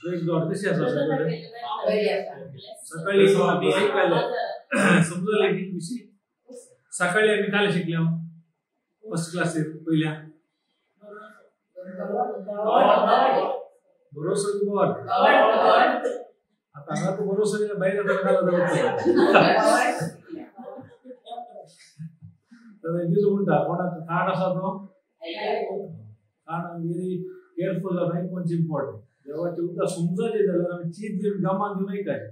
प्रेज गॉड. कशी आसा सगळे? सकाळी आमी ऐकले समजले की विषय. सकाळी आमी काय शिकले फर्स्ट क्लासीर पहिल्या? भरोसो की गॉड? आता हांगा तूं भरोसो केल्यार भायर तर जेजू म्हणटा कोणाक कान आसा तो कान व्हेरी केअरफुल जावन कोणचें इम्पॉर्टंट. देवाचें उतर समजायचें जाल्यार आमी चीत दिवन गमान दिवन आयकाचें,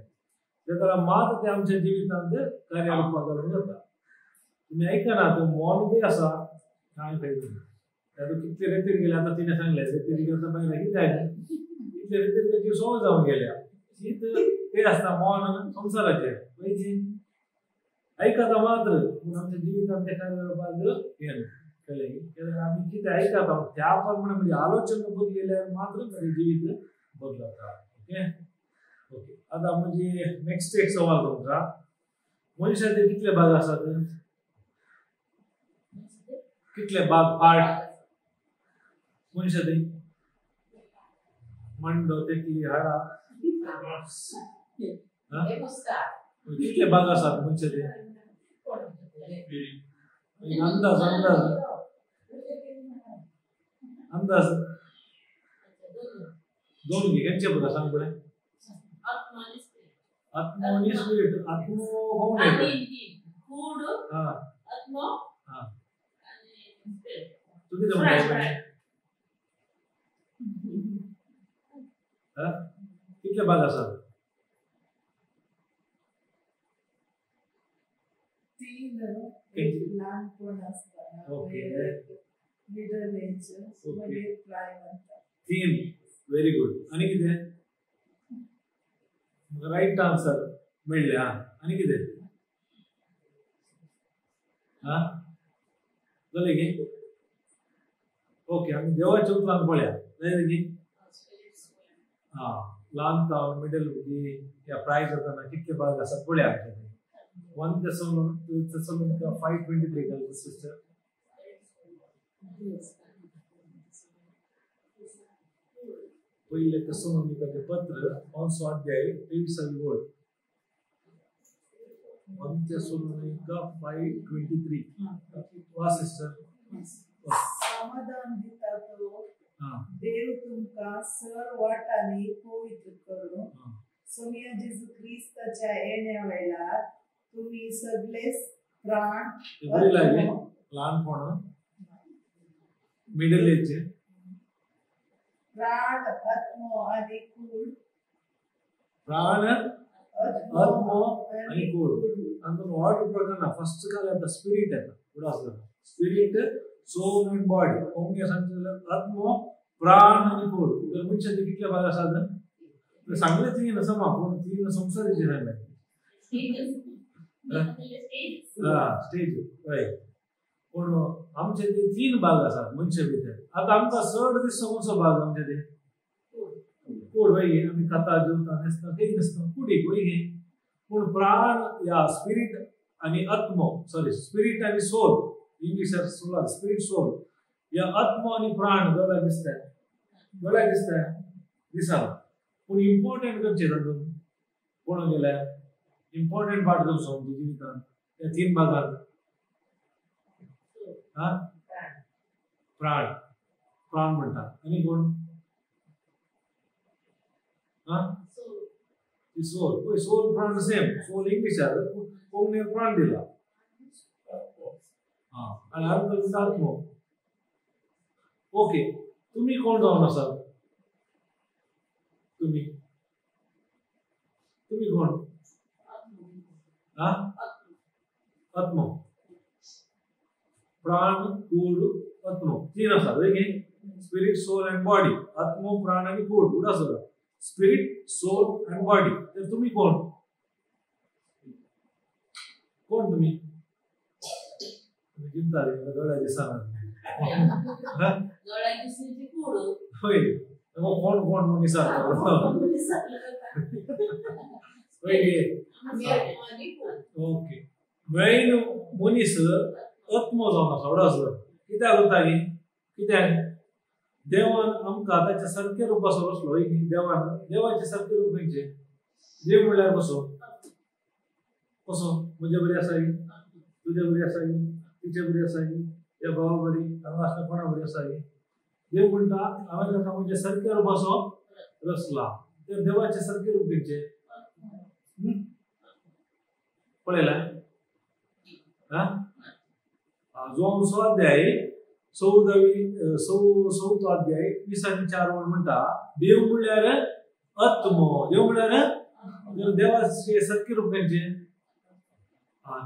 तेन्ना मात तें आमच्या जिवितांत कार्य घालून जाता. तुमी आयकना तो मौन बी आसा कांय फायदो ना. तातूंत कितले रेतीर गेले आतां तिणें सांगलें रेतीर गेल्या बायलां कितें जालें कितले रेतीर गेली सवय जावन गेल्या. चीत तें आसता मौन संवसाराचें पयचें आयकता मात्र पूण आमच्या जिवितांत तें कार्य करपाक येना. कळ्ळें की? कित्याक आमी कितें आयकता त्या प्रमाणे म्हणजे आलोचना बदलल्यार मात्र म्हजें जिवीत बदलता. ओके ओके आतां म्हजी नेक्स्ट एक सवाल तुमकां, मनशाचे कितले भाग आसात? कितले भाग पार्ट मनशाचे? मांडो तेकली हाडा कितले भाग आसात मनशाचे? अंदाज अंदाज अंदाज दोन घे खंयचे बघा सांग पळय. आत्मो आनी स्पिरिट. आत्मो कोण येता? हा तूं कितें म्हणटा? कितले भाग आसात? तीन. एक ल्हानपण आसतना, मिडल एज, मागीर प्रायम. तीन. Very good. आनी कितें रायट आन्सर मेळ्ळें? हा आनी कितें? हा जालें की? ओके आमी देवाच्या उतरान पळया जालें की? हा ल्हान जावन मिडल भुरगीं या प्रायज जातना कितले भाग आसात पळया आमचे. 1 Thessalonica 5:23 girl sister. पहिले थेसलोनिकाचे पत्र 5 अध्याय 23 ओळ. 1 Thessalonica 5:23. वा सिस्टर. समाधान दिता तो देव तुमकां सर वाटांनी पवित्र करून सोमिया जेजू क्रिस्ताच्या येण्या वेळार तुम्ही सगळे प्राण लहानपण मिडल एज प्राण आत्मो आणि कूड. प्राण आत्मो आणि कूड अंतून ऑर्डर प्रकार फर्स्ट काल येता स्पिरिट येता फुडें आसता स्पिरिट सोल आनी बॉडी. कोंकणी सांगता आत्मो प्राण आनी कूड. तर मनशाचे कितले भाग आसात सांगले तीन समा पूण तीन संवसाराचे सांगले. स्टेज हय. पूण आमचे ते तीन भाग आसात मनशा भितर. आतां आमकां चड दिसता कोणसो भाग आमचे ते? कूड. वय आमी खाता जेवता न्हेसता काही न्हेसता कुडीक वय. पूण प्राण या स्पिरिट आनी आत्मो, सॉरी स्पिरिट आनी सोल, इंग्लिशार सोल स्पिरिट सोल या आत्मो आनी प्राण दोळ्याक दिसता? दोळ्याक दिसता? दिसना. पूण इम्पॉर्टंट खंयचें तातूंत पळोवंक गेल्यार इम्पॉर्टंट पार्ट करचो आमच्या जिवितांत त्या तीन भागांत? हा प्राण. प्राण म्हणटा आनी कोण? हा ती सोल. पळय सोल प्राण सेम. सोल इंग्लिशार कोंकणीर प्राण दिला. हा आनी आत्मो आत्मो. ओके तुमी कोण जावन आसात? तुमी तुमी कोण? आत्मो. प्राण कूड आत्मो तीन आसात वय की? Spirit soul and body. आत्मो प्राण आनी कूड उडा सगळं स्पिरिट सोल अँड बॉडी. तर तुमी कोण? कोण तुमी? तुमी चिंता दोळ्या दिसना. होय कोण कोण म्हणून विचारता. ओके मेन मनीस आत्मो जावन आसा. व्हडो आसलो कित्याक उरता की कित्याक देवान आमकां ताच्या सारके रुपाचो रचलो. देवान देवाचे सारके रूप खंयचे? देव म्हणल्यार कसो कसो? म्हजे बरी आसा, तुजे बरी आसा, तिचे बरी आसा, त्या भावा बरी, हांगा आसल्या कोणा बरी आसा. देव म्हणटा हांवें ताका म्हजे सारके रुपाचो रचला. तर देवाचे सारके रूप खंयचे? पळयला जोन स्वाध्याय 14 अध्याय 20 आनी 4 म्हणटा देव म्हणल्यार आत्मो. देव म्हणल्यार देवाचे सारके रूप खंयचे?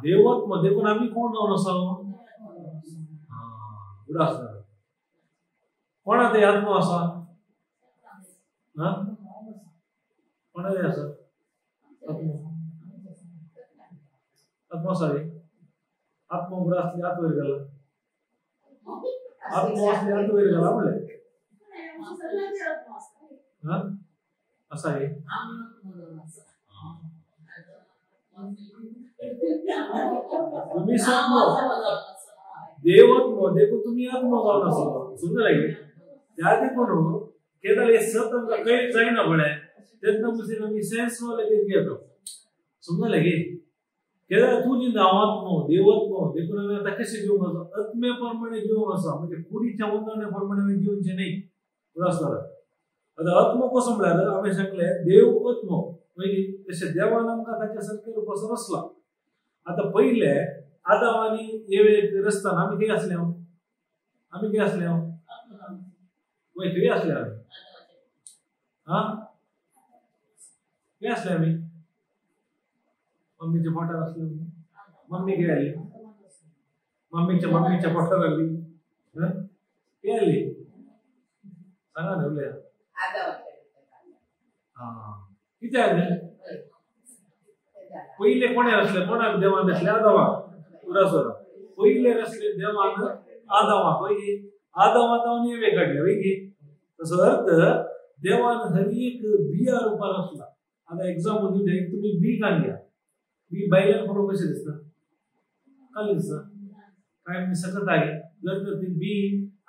देव आत्मो. देखून आमी कोण जावन आसा? उडास कोणा ते आत्मो आसा? कोणा ते आसा आत्मो? आत्मो आसा रे? आत्मो उगडा आसली आत वयर गेला. आत्मो आसली आत वयर गेला म्हणलें आसा रे? तुम्ही आत्मो, देव आत्मो, देखून तुमी आत्मो जावन आसा. समजलें की? त्या देखून केदळ हे सत आमकां कळीत जायना पळय तेन्ना पसून आमी सेन्स लेगीत घेता. समजलें की? केदळ तूं जिंदा हांव आत्मो, देव आत्मो, देखून आमी आतां कशें जिवंक आसा? आत्म्या प्रमाणे जिवंक आसा. म्हणजे कुडीच्या वंदने प्रमाणे आमी जिवचें न्ही. आतां आत्मो कसो म्हळ्यार हांवें सांगलें देव आत्मो. मागीर तशें देवान आमकां ताच्या सारके रुपाचो रचला. आतां पयले आदाव आनी एवेक रचतना आमी खंय आसले? आमी खंय आसले? वय खंय आसले आमी? हा खंय आसले आमी? मम्मीच्या पोटार आसले. मम्मी खंय आली? मम्मीच्या मम्मीच्या पोटार आली. खंय आली सांगा न्हय उलया. हा कितें आली? पयले कोणे रचले? कोणाक देवान रचले? आदावाक. उरासोरा पयले रचले देवान आदावाक. वय आदावाक आनी एवेक काडले. वय की तसो अर्थ देवान हर एक बिया रुपार रचला. आतां एग्जाम्पल दिवचें, एक तुमी बी काडल्या घ्या. बी बायल्यान फोटो कशें दिसता? कालें दिसता काय म्हणजे सकत आहे. जर तर ती बी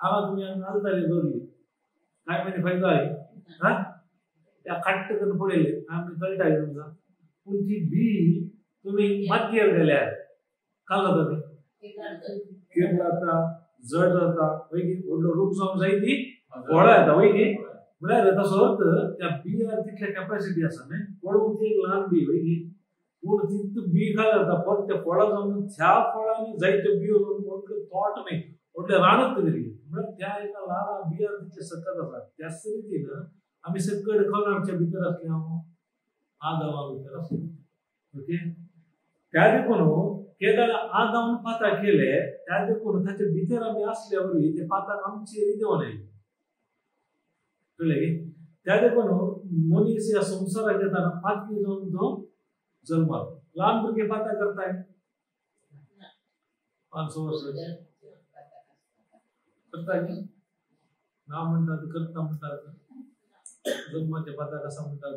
हांगा तुमी घालताले दवरली काय म्हणजे फायदो आहे? हा त्या काट्ट करून पळयले काय म्हणजे कळटा तुमकां. पूण ती बी तुमी मातयेर घाल्यार काल जाता ती किर जाता, जड जाता. वय की व्हडलो रूख जावन जाय ती फळां येता. वय की म्हळ्यार तसो अर्थ त्या बियार तितले कॅपॅसिटी आसा न्हय पळोवंक ती एक ल्हान बी. वय की पूण तितू बी काय जाता परत त्या फळां जावन त्या फळांनी जायत्यो बियो जावन व्हडलें तोट न्हय व्हडलें रानच तरी. म्हळ्यार त्या एका ल्हान बियार तितलें सकत आसा. त्याच रितीन आमी सकट कोण आमच्या भितर आसले? हांव आदावा भितर आसले. ओके त्या देखून केदळ आदावन पाताक केले त्या देखून ताचे भितर आमी आसल्या वरवीं ते पाताक आमचेर देंवन आयले. कळ्ळें की? त्या देखून मनीस ह्या संवसाराक येताना पातकी जावन तो जल्माक. ल्हान भुरगे पाताक करताय 500 वर्सां करताय ना म्हणटात, करता म्हणटात, जल्माचे पाताक आसा म्हणटात.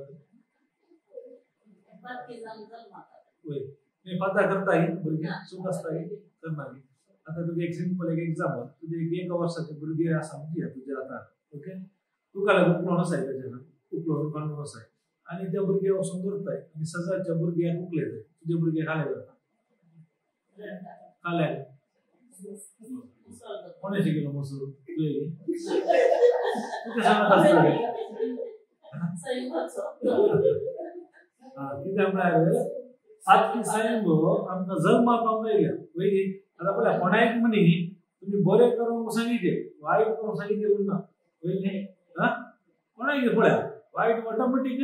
वय न्ही पाताक करताय भुरगे चूक आसता करना. आतां तुका एक सिंपल एक एग्जाम्पल, तुजें एक एका वर्साचें भुरगें आसा म्हणजे तुज्या आतां. ओके तुका लागून उखलोन आसाय ताजेर उखलोन काडून आसाय आनी त्या भुरग्याक वचून दवरताय आनी सजाच्या भुरग्याक उखलयताय. तुजे भुरगे खाले जाता खाल्यार कोणें शिकयलो मसूर? तुवें? तुका सांगत आसतलें. कित्याक म्हळ्यार आजची सैम आमकां जल्मा पावूंक आयल्या. वय आतां पळय कोणाक म्हणी तुमी बरें करूंक सांगितलें वायट करूंक सांगितलें म्हूण ना. वय न्ही? हा कोणाक पळया वायट ऑटोमॅटीक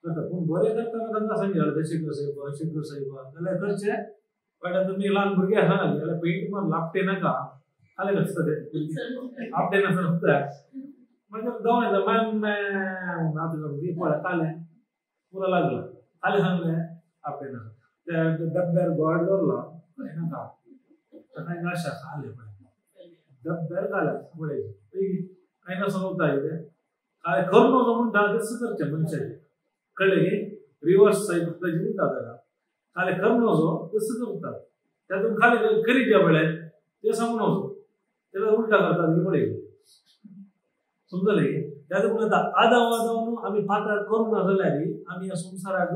करता पूण बरें करतना तांकां सांगितलें तशें कर सायबा अशें कर सायबा जाल्यार करचें. बट आतां तुमी ल्हान भुरगीं आसा जाल्यार पेंट मार लापटे नाका खालें आसता तें आपटे नासता मागीर जावन येता मॅम आतां पळय खालें पुरो लागलो खालें सांगलें आपटे नाका त्या डब्यार गोड दवरला खंय नाका ताका आशा खालें पळय डब्यार घालें पळय कांय ना समजता कितें काय करूं नजो म्हणटा तशें करचें मनशाचें. कळ्ळें की? रिवर्स सायड ताजी म्हणटा ताका खालें करूं नजो तशें करतात. तातूंत खालें करीत पळय तें सांगू नजो तेका उल्टा करतात की पळय. समजले त्या देखून आतां आदाव आदाव आमी पात्र करूंक ना जाल्यार आमी ह्या संवसाराक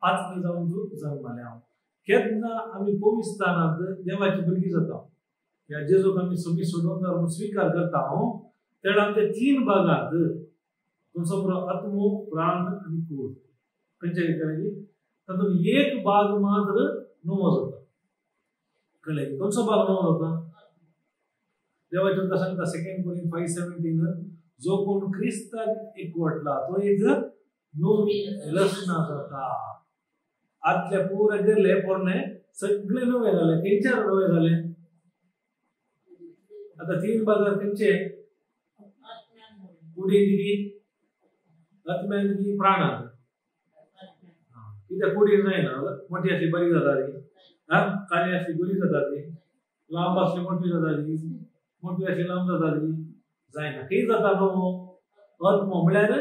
पात्र जावन जल्माले हांव. केन्ना आमी पवित्रस्थानांत देवाची भुरगीं जाता, ह्या जेजूक आमी सगळीं सोडून धर्म स्विकार करता हांव, तेन्ना आमच्या तीन भागांत तुमचो बरो आत्मो, प्राण आनी कूड खंयचे कळ्ळें? तातूंत एक भाग मात्र नवो जाता. कळ्ळें? खंयचो भाग नवो जाता? देवाचें उतर सांगता 2 Corinthians 5:17, जो कोण क्रिस्ताक एकवटला तो एक नवी रचना जाता. आतले पुरे गेले पोरणे सगळे नवे जाले. खंयचे नवे जाले? आता तीन भागार खंयचे? कुडीन, आत्म्यान, प्राणान. कित्याक कुडीन जायना, मोठी आसली बरी जाता ती, काळी आसली बरी जाता ती, लांब आसली मोठी जाता ती, मोठी आसली लांब जाता ती, जायना. कितें जाता न्हू? आत्मो म्हळ्यार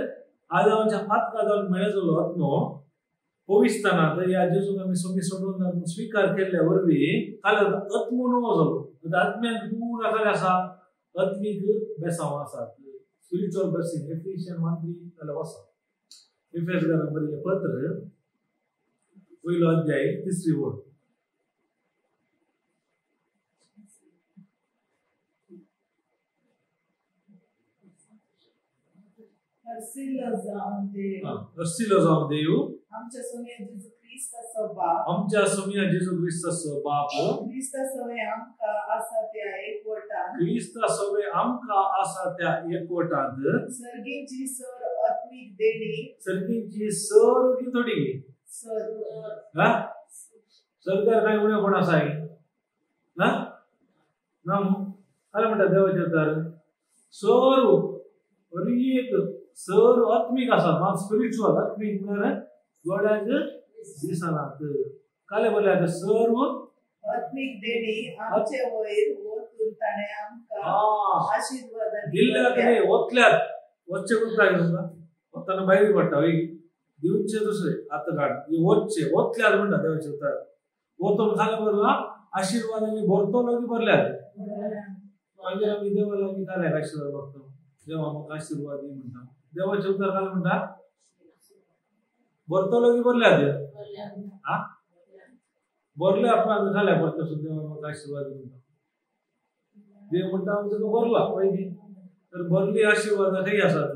आदावाच्या आत्मा मेळ्ळो जालो आत्मो पवित्रस्थानांत ह्या जेजूक आमी सगळीं सोडून स्विकार केल्ल्या वरवीं काल आत्मो नवो जालो. आत्म्यान पुरा काय आसा? आत्मीक बेसांव आसात, स्पिरिच्युअल ब्लेसिंग. एफिशियन 1:3 जाल्यार आसा. एफेसकारांक बरयल्लें पत्र 1 अध्याय 3 ओळ. हर्षिलो जावन देव, हर्षिलो जावन देव आमच्या सोम्या जेजू क्रिस्ताचो बाप, आमच्या सोम्या जेजू क्रिस्ताचो बाप, क्रिस्ता सवे आमकां आसा त्या एकवटान, क्रिस्ता सवे आमकां आसा त्या एकवटान सर्गीची सर आत्मीक देणी, सर्गीची सर की थोडी सर सरकार काय उणेपण आसा ना ना काय म्हणटा देवाचें तर सर एक सर आत्मीक आसा, मात स्पिरिच्युअल आत्मीक म्हळ्यार दोळ्याक दिसनात. काले बरयलें आतां सर्व आत्मीक देणी आमचे वयर ओतून ताणें आमकां आशीर्वाद दिल्ल्यात न्ही ओतल्यात. वच्चे कोत्ता वतना भायर पडटा वय दिवचे दुसरे आतां काड वच्चे ओतल्यात म्हणटा देवाचें उतर. ओतून खालें बरला आशीर्वादांनी भरतलो की भरल्यात. मागीर आमी देवा लागीं काल्याक आशीर्वाद मागता, देवा म्हाका आशीर्वाद दी म्हणटा. देवाचें उतर काय म्हणटा? भरतलो की भरल्यात? हा, भरले आपणाक खाल्या परतो देवा म्हाका आशीर्वाद दी म्हणटा. देव म्हणटा हांव तुका भरला पळय. तर भरली आशीर्वादां खंय आसात?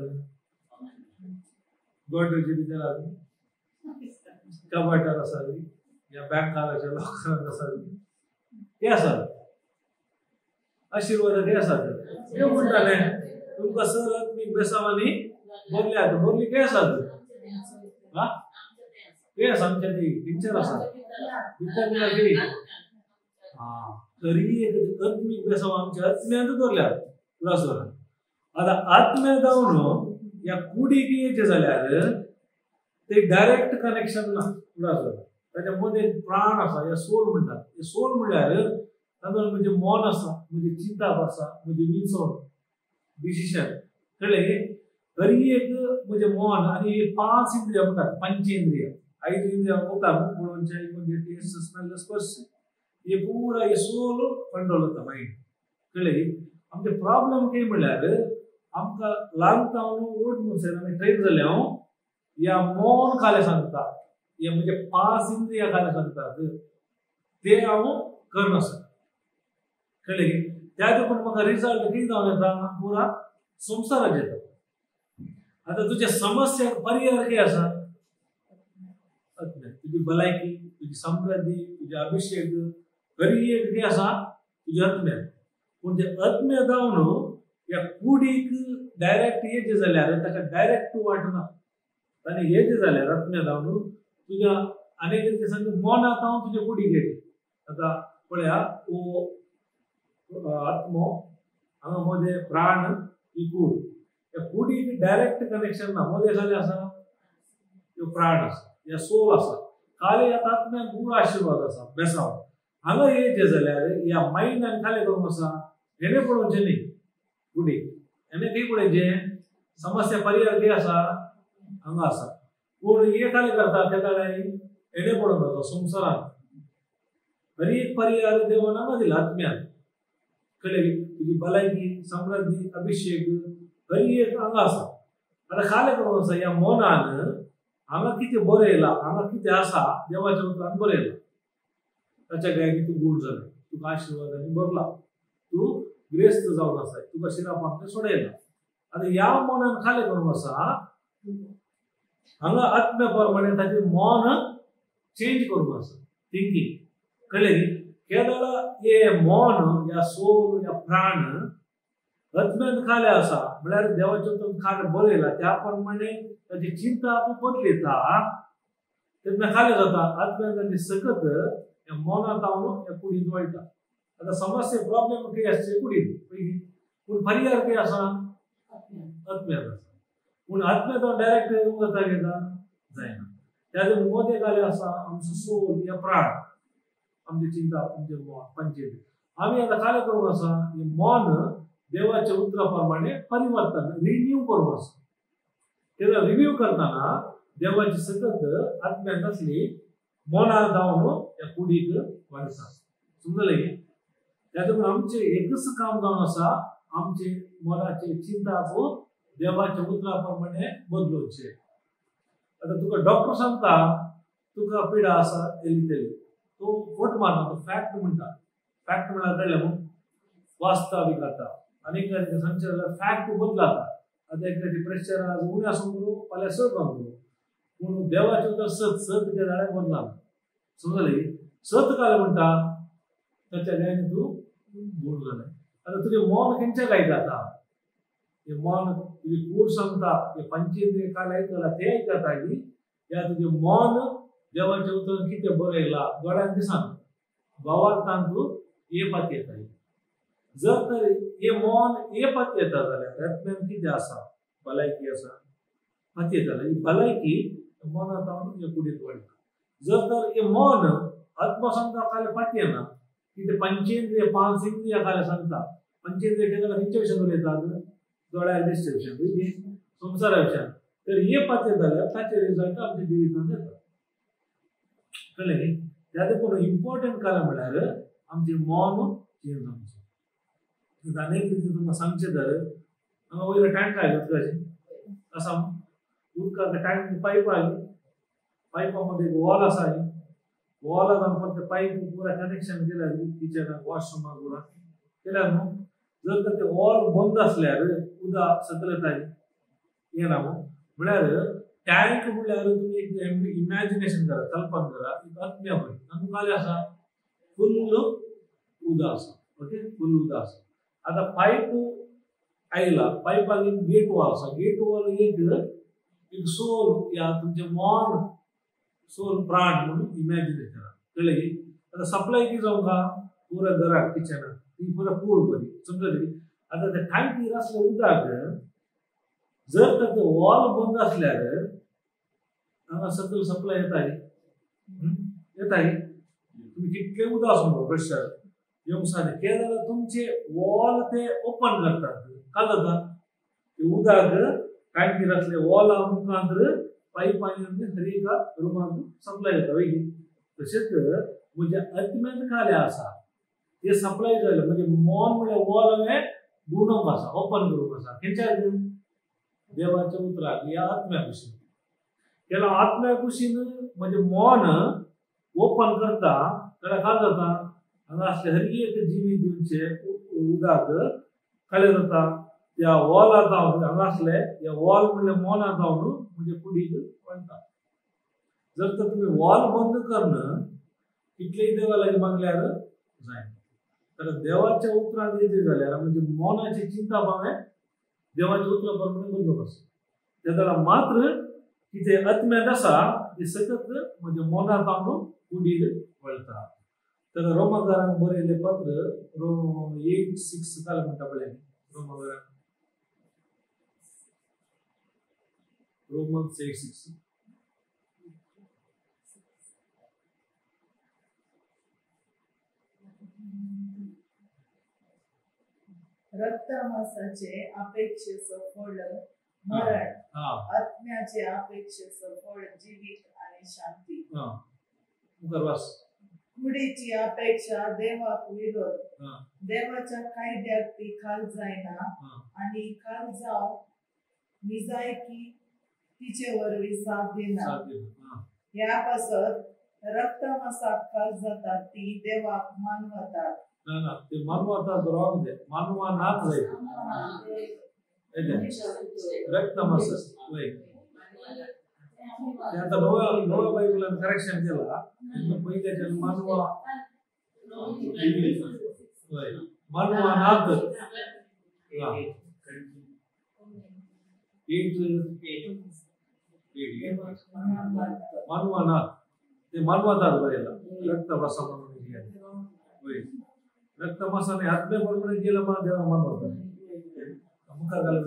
गोडरेजी भितर आसा, कबाटार आसा, या बँकाच्या लॉकरान आसा, ते आसात आशीर्वादां खंय आसात? देव म्हणटाले तुमकां सर आत्मीक बेसांवांनी भरल्यात. भरली खंय आसात? हा, खंय आसा? आमच्या ती टिचर आसा भितर खंय? हा, तरी एक आत्मीक बेसांव आमच्या आत्म्यांत दवरल्यात प्लस. आतां आत्म्या जावन ह्या कुडीक येयचें जाल्यार ते डायरेक्ट कनेक्शन ना प्लस. ताच्या मदें प्राण आसा, ह्या सोल म्हणटात. हे सोल म्हणल्यार तातूंत म्हजें मन आसा, म्हजें चिंताप आसा, म्हजें विंचवण, डिसिशन. कळ्ळें? तरी एक म्हजें मन आनी 5 इंद्रियां म्हणटात, पंचेंद्रियां. 5 इंद्रियां वता पळोवचें, आयकून, टेस्ट, स्मेल, स्पर्श, हे पुरा हे सोल कंट्रोल जाता मायंड. कळ्ळें? आमचे प्रॉब्लम कितें म्हणल्यार आमकां ल्हान जावन व्हड म्हणसर आमी ट्रेन जाले हांव ह्या मन खालें सांगता, हे म्हणजे 5 इंद्रियां खालें सांगतात ते हांव करनासता. कळ्ळें? त्या देखून म्हाका रिजल्ट कितें जावन येता? पुरा संवसाराक येता. आतां तुज्या समस्या परिहार कितें आसा? तुजी भलायकी, तुजी समृद्धी, तुजे अभिषेक, हरी एक कितें आसा? तुज्या आत्म्याक. पूण ते आत्म्या जावन ह्या कुडीक डायरेक्ट येयचें जाल्यार ताका डायरेक्ट वाट ना. आनी येयचें जाल्यार आत्म्या जावन तुज्या आनी कितें सांग मनांत हांव तुज्या कुडीक येयचें. आतां पळया, हो आत्मो हांगा मदें प्राण, ही कूड. ह्या कुडीक डायरेक्ट कनेक्शन ना. मदें खाली आसा ह्यो प्राण आसा, ह्या सोल आसा. खाली ह्या आत्म्याक पुरो आशीर्वाद आसा बेसांव. हांगा येयचें जाल्यार ह्या मायंडान खाली करूंक आसा, हेणें पळोवचें न्ही कुडीक, हेणें खंय पळोवचें? समस्या परिहार खंय आसा? हांगा आसा. पूण हे खाली करता तेका हेणें पळोवंक जाता संवसारांत. हरी एक परिहार देवान हांगा दिला आत्म्यान. कळ्ळें? तुजी भलायकी, समृद्धी, अभिषेक, हरी एक हांगा आसा. आतां खालें करून आसा ह्या मनान हांगा कितें बरयलां, हांगा कितें आसा देवाच्या उतरान बरयलां, ताच्या गायनी तूं गूण जालें, तुका आशिर्वादांनी भरला, तूं ग्रेस्त जावन आसा, तुका शिरापांतलें सोडयलां. आतां ह्या मनान खालें करून आसा हांगा आत्म्या प्रमाणे ताचें मन चेंज करूंक आसा, थिंकींग. कळ्ळें न्ही? केदळा हे मन या सोल या प्राण आत्म्यान खालें आसा म्हळ्यार देवाचें उतर खालें बरयलां त्या प्रमाणे ताची चिंता आपूण बदलयता तेन्ना खालें जाता आत्म्यान ताची सकत ह्या मनांत हांव ह्या कुडींत वळटा. आतां समस्या प्रॉब्लेम कितें आसचे कुडीन पयलीं, पूण परिहार कितें आसा आत्म्यान आसा. पूण आत्म्यात हांव डायरेक्ट वता घेता जायना. त्या मोदें खालें आसा आमचो सोल या प्राण, आमची चिंता, आमचें मन, पंचेंद्रिय. आमी आतां खालें करूंक आसा हें मन देवाच्या उतरा प्रमाणे परिवर्तन रिन्यू करूंक आसा. तेन्ना रिन्यू करतना देवाची सतत आत्म्यान आसली मना जावन ह्या कुडीक वाडटा. समजलें की? त्यातून आमचें एकच काम जावन आसा आमचे मनाचे चिंता देवाच्या उतरा प्रमाणे बदलोवचें. आतां तुका डॉक्टर सांगता तुका पिडा आसा एली तेली, तो फट मारना, तो फॅक्ट म्हणटा. फॅक्ट म्हळ्यार कळ्ळें मू? वाचता बी खाता आनी एकदां सांगचें जाल्यार फॅक्ट बदलाता. आतां एकदां प्रेशर आज उणें आसूंक पुरो, फाल्यां चड जावंक पुरो, पूण देवाचें उतर सत, सत कितें जाल्यार बदलाना. समजलें? सत काल म्हणटा ताच्या गायन तूं गूण जालें. आतां तुजें मन खंयच्या गायता आतां? हें मन तुजी कूड सांगता, हें पंचेंद्रिय काल आयकलां तें आयकता की या तुजें मन देवाचें उतर कितें बरयलां दोळ्यान दिसना, भावार्थान तूं हे पातयेता. जर तर हे मन हे पातयेता जाल्यार आत्म्यान कितें आसा भलायकी आसा पातयेता जाल्यार ही भलायकी मनांत हांव हे कुडींत वाडटा. जर तर हे मन आत्मा सांगता खालें पातयेना, कितें पंचेंद्रिय पांच इंद्रिया खालें सांगता. पंचेंद्रिय केन्ना खंयच्या विशयान उलयतात? दोळ्याक दिसच्या विशयान, संवसारा विशयान. तर हे पातयेता जाल्यार ताचे रिजल्ट आमच्या जिवितांत येता. कळ्ळें न्ही? त्या पूण इम्पॉर्टंट काल म्हळ्यार आमचें मन चेंज जावचें. आनी एक रितीन तुमकां सांगचें तर हांगा वयलो टँक आयलो उदकाचें आसा, उदकाक टँक पायप आयली, पायपा मदें एक वॉल आसा, वॉलाक आमी फक्त पायप पुरा कनेक्शन केल्या किचनाक वॉशरुमाक पुरा केल्या न्हू. जर तर तें वॉल बंद आसल्यार उदक सकयल येता येना न्हू. म्हळ्यार टँक म्हणल्यार तुमी एक इमॅजिनेशन करा, कल्पना करा, एक आत्म्या पळय तातूंत खाली आसा फुल्ल उदक आसा. ओके, फुल्ल उदक आसा. आतां पायप आयला, पायपाक एक गेट वॉल आसा, गेट वॉल एक एक सोल या तुमचें मन सोल प्राण म्हणून इमॅजिन करा. कळ्ळें की? आतां सप्लाय कितें जावंक आहा पुरा घराक किचनाक ती पुरा कूड बरी. समजलें की? आतां ते टांकीर आसलें उदक जर तर ते वॉल बंद आसल्यार हांगा सकयल सप्लाय येता येता. तुमी कितलें उदक आसूं प्रेशर येवंक सादें कितें जाल्यार तुमचें वॉल ते ओपन करतात. काय जाता ते उदक टांकीर आसलें वॉला मुखांत पायपांनी हर एका रुमाक सप्लाय जाता. वय तशेंच म्हज्या आत्म्यान खालें आसा ते सप्लाय जालें म्हणजे मन म्हळ्यार वॉल हांवें गुणोवंक आसा, ओपन करूंक आसा. खंयच्या देवाच्या उतराक ह्या आत्म्या कुशीन केला. आत्म्या कुशीन म्हजें मन ओपन करता जाल्यार काय जाता हांगा आसलें हर एक जिवीत दिवचें उदक खालें जाता त्या वॉला जावन हांगा आसलें ह्या वॉल म्हणल्यार मना जावन म्हणजे कुडीक वळटा. जर तर तुमी वॉल बंद करून कितलेय देवा लागीं मागल्यार जायना. तर देवाच्या उतरान येयलें जाल्यार म्हणजे मनाची चिंता हांवें देवाच्या उतरा प्रमाणे बदलूंक आसा. त्या जाल्यार मात्र कितें आत्म्यांत आसा तें सतत म्हज्या मनांत हांव कुडीर वळटा. तर रोमाकारांक बरयलें पत्र 8:6 काल म्हणटा पळय रोमाकारांक, रोमन्स 8:6. रक्तमासाचे अपेक्षेचो फळ मरण, आत्म्याचे अपेक्षेचो फळ जीवित आणि शांती. मुखार वाच. कुडीची अपेक्षा देवाक विरोध, देवाच्या कायद्याक ती खाल जायना आणि खाल जाव निजायकी तिचे वरवीं साथ दिना. ह्या पासत रक्तमासाक खाल जातात ती देवाक मानवतात. ना ते मानवतात रॉंग दे, मानवा नाच जाय रक्तमास. ते आता नव्या बायबलान करेक्शन केला. पयल्याच्यान मानवा मानवा नाथ मानवा नाथ ते मानवतात बरेला रक्तमासा म्हणून गेले. रक्तमासाने आत्मे प्रमाणे गेलं मा देवा मानवतात. मुखार घालून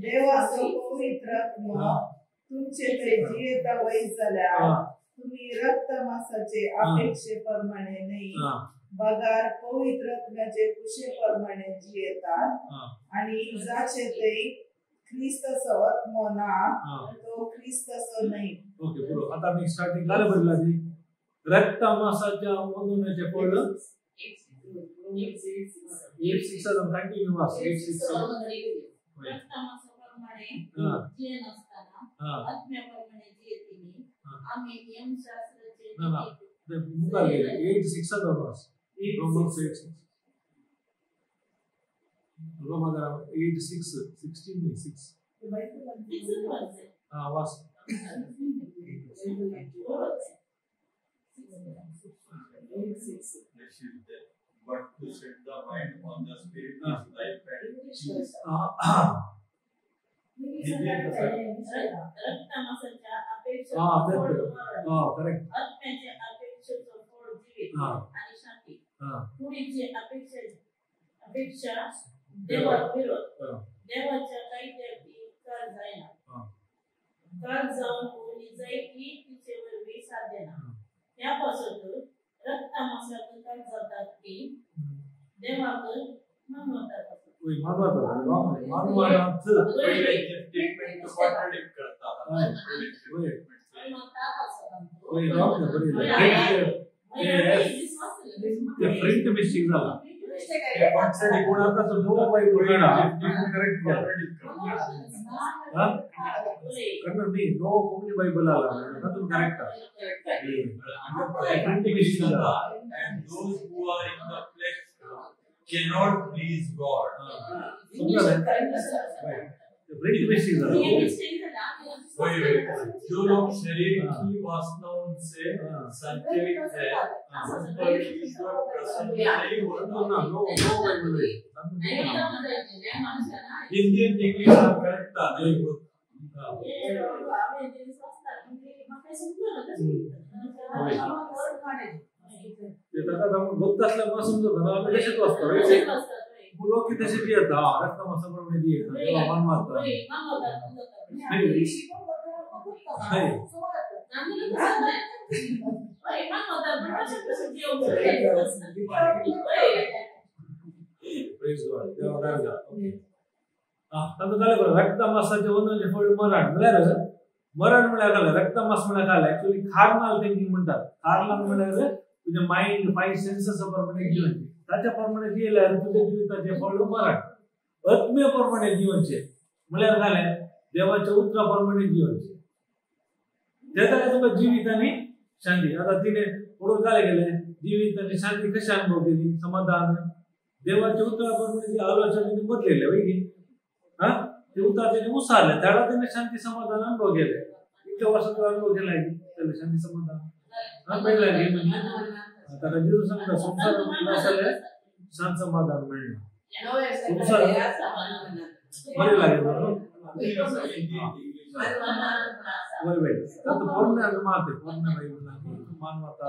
देवाचो पवित्र आत्मो तुमचे ते जियेता वयस जाल्यार तुम्ही रक्तमासाचे अपेक्षे प्रमाणे न्हय बगार पवित्र आत्म्याचे कुशे प्रमाणे जियेतात. आणि जाचे ते ख्रिस्ताचो आत्मो ना तो ख्रिस्ताचो न्हय. ओके बरोबर. आता मी स्टार्टिंग झालं बरं ती रक्तमासाच्या मधूनचे फळ 8:6 कंटिन्यू वास 8:6. रक्तमासाप्रमाणे जियेनासतना आत्म्याप्रमाणे जियेतिनी आम्ही नियमशास्त्राचे मुखार गेले 8:6 वास. रोमन्स 8:6. रोमागर 8:6 16 नाही 6 हा वास. But to set the mind on the spirit is life and peace. रक्तमासाच्या अपेक्षा आत्म्याच्या अपेक्षेचं फळ जीवित आणि शांती. कुडीची अपेक्षा देवाक विरोध, देवाच्या कायद्याक ती काल जायना, काल जावन निजायकी तिचे वरवीं साथ देना. ह्या पासत रक्तमासाक काल जातात ती देवाक मानवतात. स्टेटमेंट करता. प्रिंट मिस्टेक झाला. करेक्ट कन्नड न्ही नवो कोंकणी बायबल आला तातूंत करेक्ट. प्रिंट मिस्टेक झाला. And those who are in the flesh cannot please God. Print mistake झाला. वही वही जो लोग शरीर की वासनाओं से संचालित है उन पर ईश्वर प्रसन्न नहीं होता. हिंदी इंग्लिश करेक्ट नहीं होता. भक्त असल्यामुळे समजत ना आम्ही तसेच वाचतो. लोक तसेच येतात रक्तमासाप्रमाणे येतात तेव्हा मानवतात. रक्तमासाचे वंदनचे फळ मरण म्हळ्यार मरण म्हळ्यार घालें रक्तमास म्हळ्यार घालें ऍक्च्युली कार्नल थिंकिंग म्हणटात. कार्नल म्हळ्यार तुझे माइंड 5 सेन्सेस प्रमाणे जीवनचे ताच्या प्रमाणे जियेल्यार तुझ्या जिविताचे फळ मरण. आत्म्या प्रमाणे जीवनचे म्हळ्यार घालें देवाच्या उतरा प्रमाणे जीवनचे ते ताका तुका जिवीत आनी शांती. आता तिने पुढे काय गेले जिवीत आनी शांती कशी अनुभव केली समाधान देवाच्या उतरा प्रमाणे जी आलोचना तिने बदलले वय की हा ते उतर तिने उसारले त्याला तिने शांती समाधान अनुभव केले. इतक्या वर्षात अनुभव केला की त्याला शांती समाधान हा मेळ्ळा की म्हणजे ताका जेजू सांगता संवसार आसले शांत समाधान मेळना. संवसार बरें लागेल वय वय तातूंत पोरण्या मात पोरण्या बायबलान मानवता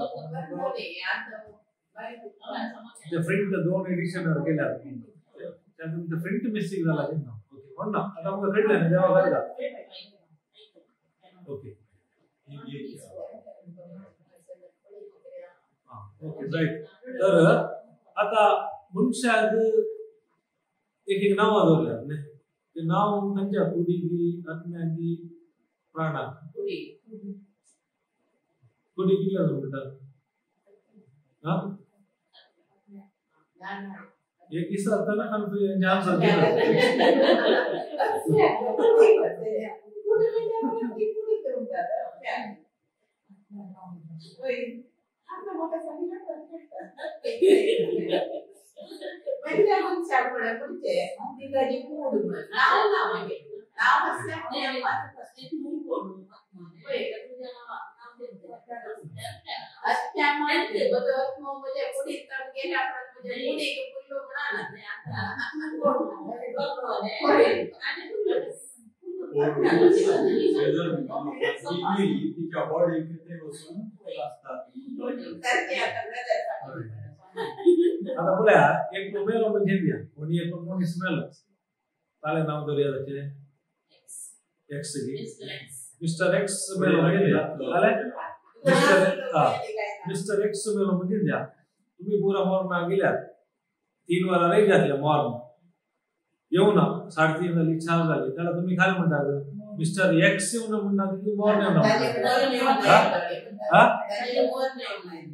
ते प्रिंट 2 एडिशन केल्यात त्यातून ते प्रिंट मिस्टेक झाला तेन्ना. ओके म्हणून आता आमकां कळ्ळें न्ही देवा घालता. Okay okay right. तर आता मनशाक एक एक नांवां दवरल्यात न्ही ते नांव खंयच्या कुडीकी आत्म्याकी प्राणाक कुडी कितले जाण म्हणटात हा एक इसरताना ज्ञान तिच्या बॉडी ते बसून असतात. आता पळया एक मेलो म्हणजे घेऊया कोणी एक मनीस मेलो ताले नाव दवरुया ताचें एक्स मिस्टर एक्स मेलो म्हणजे ताले मिस्टर एक्स मेलो म्हणजे द्या. तुम्ही पुरा मरणा गेल्यात 3 वरां राय जातले मरण येवना 3:30 जाली 4 जाली जाल्यार तुम्ही काय म्हणटात मिस्टर एक्स येवन म्हणटात की मरण येवना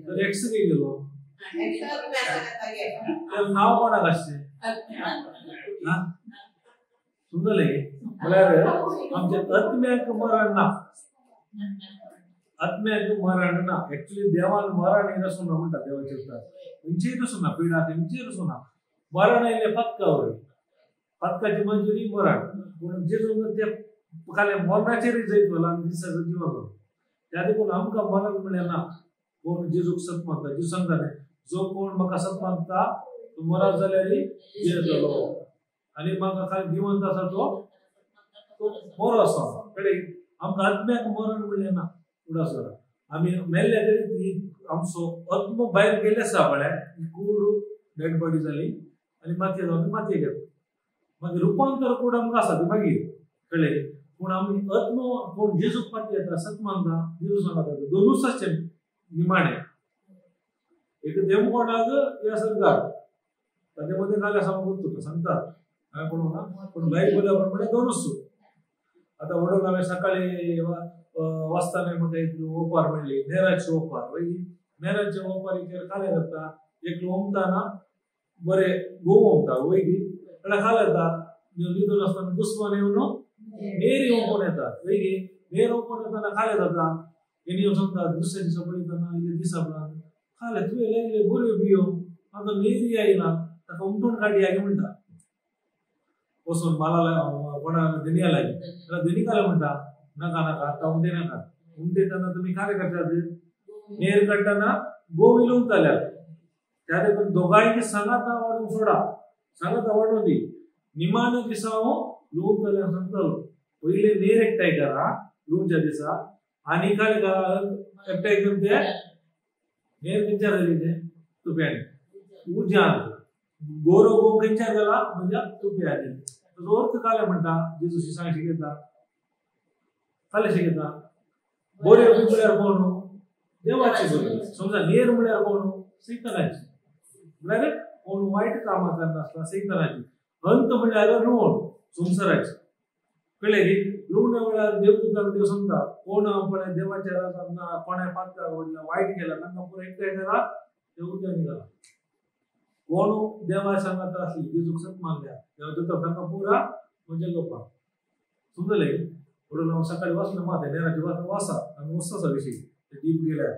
तर एक्स खंय गेलो तर नाव कोणाक आसचें समजलें म्हळ्यार आमच्या आत्म्याक मरण ना आत्म्याक मरण ना. एक्चुअली देवान मरण येत आसूं ना म्हणटा देवाचे उतर खंयचेय आसूं ना पिडा खंयचेय आसूं ना मरण आयलें पक्का वयर पक्काची मंजुरी मरण पूण जेजून ते खाली मरणाचेरय जैत व्हेलो आनी दिसाचो जिवालो. त्या देखून आमकां मरण म्हणलें ना. कोण जेजूक सत मानता जेजू सांगता न्ही जो कोण म्हाका सत मानता तो मरत जाल्यार जियेतलो आनी म्हाका खाली जिवंत आसा तो मरो आसा. कळ्ळें आमकां आत्म्याक मरण म्हणलें ना. उडास करा आमी मेल्ल्या तरी ती आमचो आत्मो भायर गेले आसा पळय ही कूड डेड बॉडी जाली आनी मातये जावन मातये गेलो. मागीर रुपांतर कूड आमकां आसा ती मागीर कळ्ळें. पूण आमी आत्मो कोण जेजूक पाती येता सत मानता जेजू सांगता दोनूच आसचे निमाणे एक देवकोणाक या सरकार ताचे मदें जालें आसा तुका सांगतात हांवें पळोवंक ना पूण बायबला प्रमाणे दोनूच. आतां वडोल हांवें सकाळी वाचतना म्हाका एक ओपार मेळ्ळी नेराची ओपार. नेराच्या ओपारीचेर खालें जाता एकलो ओमताना बरें गोव ओमता वयगी जाल्यार खालें जाता न्हिदून आसतना दुस्मान येवन नेर ओंपून येता वयगी नेर ओंपून येताना खालें जाता तेणी येवन सांगता दुसऱ्या दिसा पळयतना इल्लें दिसा खालें तुवें लायिल्ल्यो बऱ्यो बियो आतां नेरी आयला ताका उमटून काडया म्हणटा वचून माला कोणा धनिया लागीं जाल्यार धनी खालें म्हणटा नाका नाका आतां उमटे नाका उमटेतना तुमी खालें करतात नेर काडटना गोव इलोवंक त्या देखून दोगांयची सांगाता वाडूंक सोडा सांगाता वाडूं दी निमाण्या दिसा हांव लुवंक सांगतालो पयले नेर एकठांय करा लुवच्या दिसा आनी खालें एकठांय करून ते नेर खंयच्यार जाली ते तुप्यांनी उज्यान गोरो गोव खंयच्यार गेला म्हणजे तुप्यांनी. ताचो अर्थ खालें म्हणटा जेजू शिसांक शिकयता खालें शिकयता बऱ्यो बी म्हळ्यार कोण देवाची बरी समजा नेर म्हळ्यार कोण सैतानाची म्हळ्यार कोण वायट कामां करनासतना सैतानाची अंत म्हळ्यार लुवण संवसाराची कळ्ळें न्ही. लुवण्या वेळार देवदूतांक देव सांगता कोण पळय देवाच्या राजान कोणा पात्रां व्हडल्या वायट केला तांकां पुरो एकठांय करा देवदूतांनी घाला. कोण देवा सांगाता आसली जेजूक सत मानल्या देवदूतां तांकां पुरा म्हणजे लोकांक समजलें. म्हणून हांव सकाळी वाचलें मात नेराची वाचून वाचा आमी वचता विशय ते डीप गेल्यार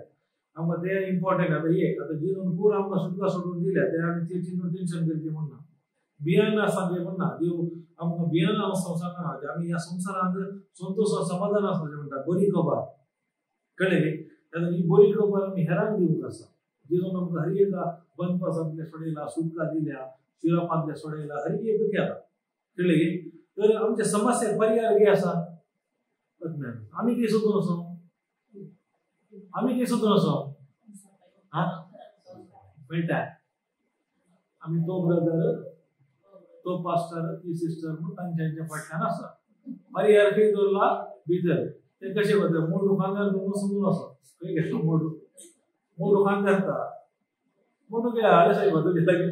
आमकां ते इम्पॉर्टंट. आतां एक आतां जेजून पुरा आमकां सुटका सोडून दिल्या ते आमी ते चिंतून टेन्शन करचें म्हणना बियान आसा तें म्हणना देव आमकां बियान संवसारान आमी ह्या संवसारांत संतोश समाधान आसपाचें म्हणटा बरी खबर कळ्ळें न्ही. तेन्ना ही बरी खबर आमी हेरांक दिवंक आसा. जेजून आमकां हर एका बंदपासांतलें सोडयला सुटका दिल्या शिरापांतलें सोडयला हर एक केला कळ्ळें न्ही. तर आमच्या समस्या पर्याय कितें आसा आमी कितें सोदून आसा आमी कितें सोदून आसा हा मेळटा आमी तो ब्रदर तो पास्टर ती सिस्टर म्हूण तांच्या फाटल्यान आसा पर्याय खंय दवरला भितर ते कशें करता मोडू खांद्यार घेवन समजून आसा खंय गेलो मोडू मोडू खांद्यार जाता मोडू कितें हाडे सायबा तुगे लागीं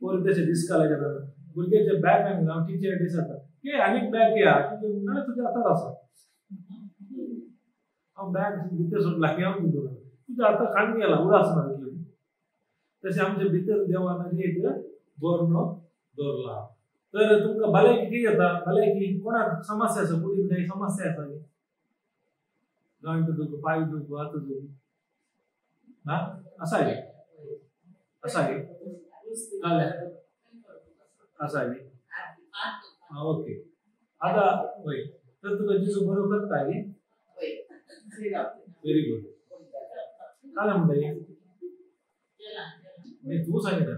पोर तशें दिसका लागता भुरग्याचे बॅग आनी हांव टिचर दिसता की आनीक बॅग या टिचर म्हणटा तुज्या हातार आसा हांव बॅग भितर सोडला की हांव दिता तुझ्या आता खाण गेला उदास ना. तशें आमचे भितर देवान एक बरणो दवरला. तर तुमकां भलायकी कितें जाता? भलायकी कोणाक समस्या आसा? कुडीन काही समस्या आसा? गांठ दुख, पांय दुख, हात दुख ना आसा? आसा आसा. ओके आता वय तर तुका जेजू बरो करता. Very good. काय म्हणटा? नाही तू सांगितलं.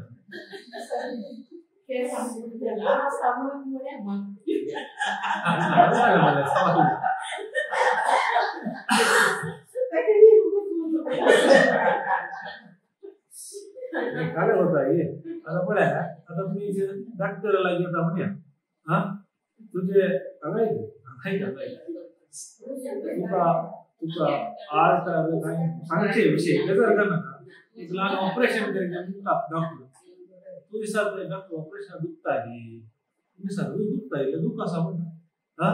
काय होता आता पळय आता तुम्ही डॉक्टराला घेता म्हणया हा तुझे तुका तुका आर्ट सांगचे विषय बेजार कर नाका. एक लहान ऑपरेशन करीत म्हणटा डॉक्टर तू विचारता डॉक्टर ऑपरेशन दुखता की? तुम्ही सांग दुखता इल्लें दुख आसा म्हणटा. हा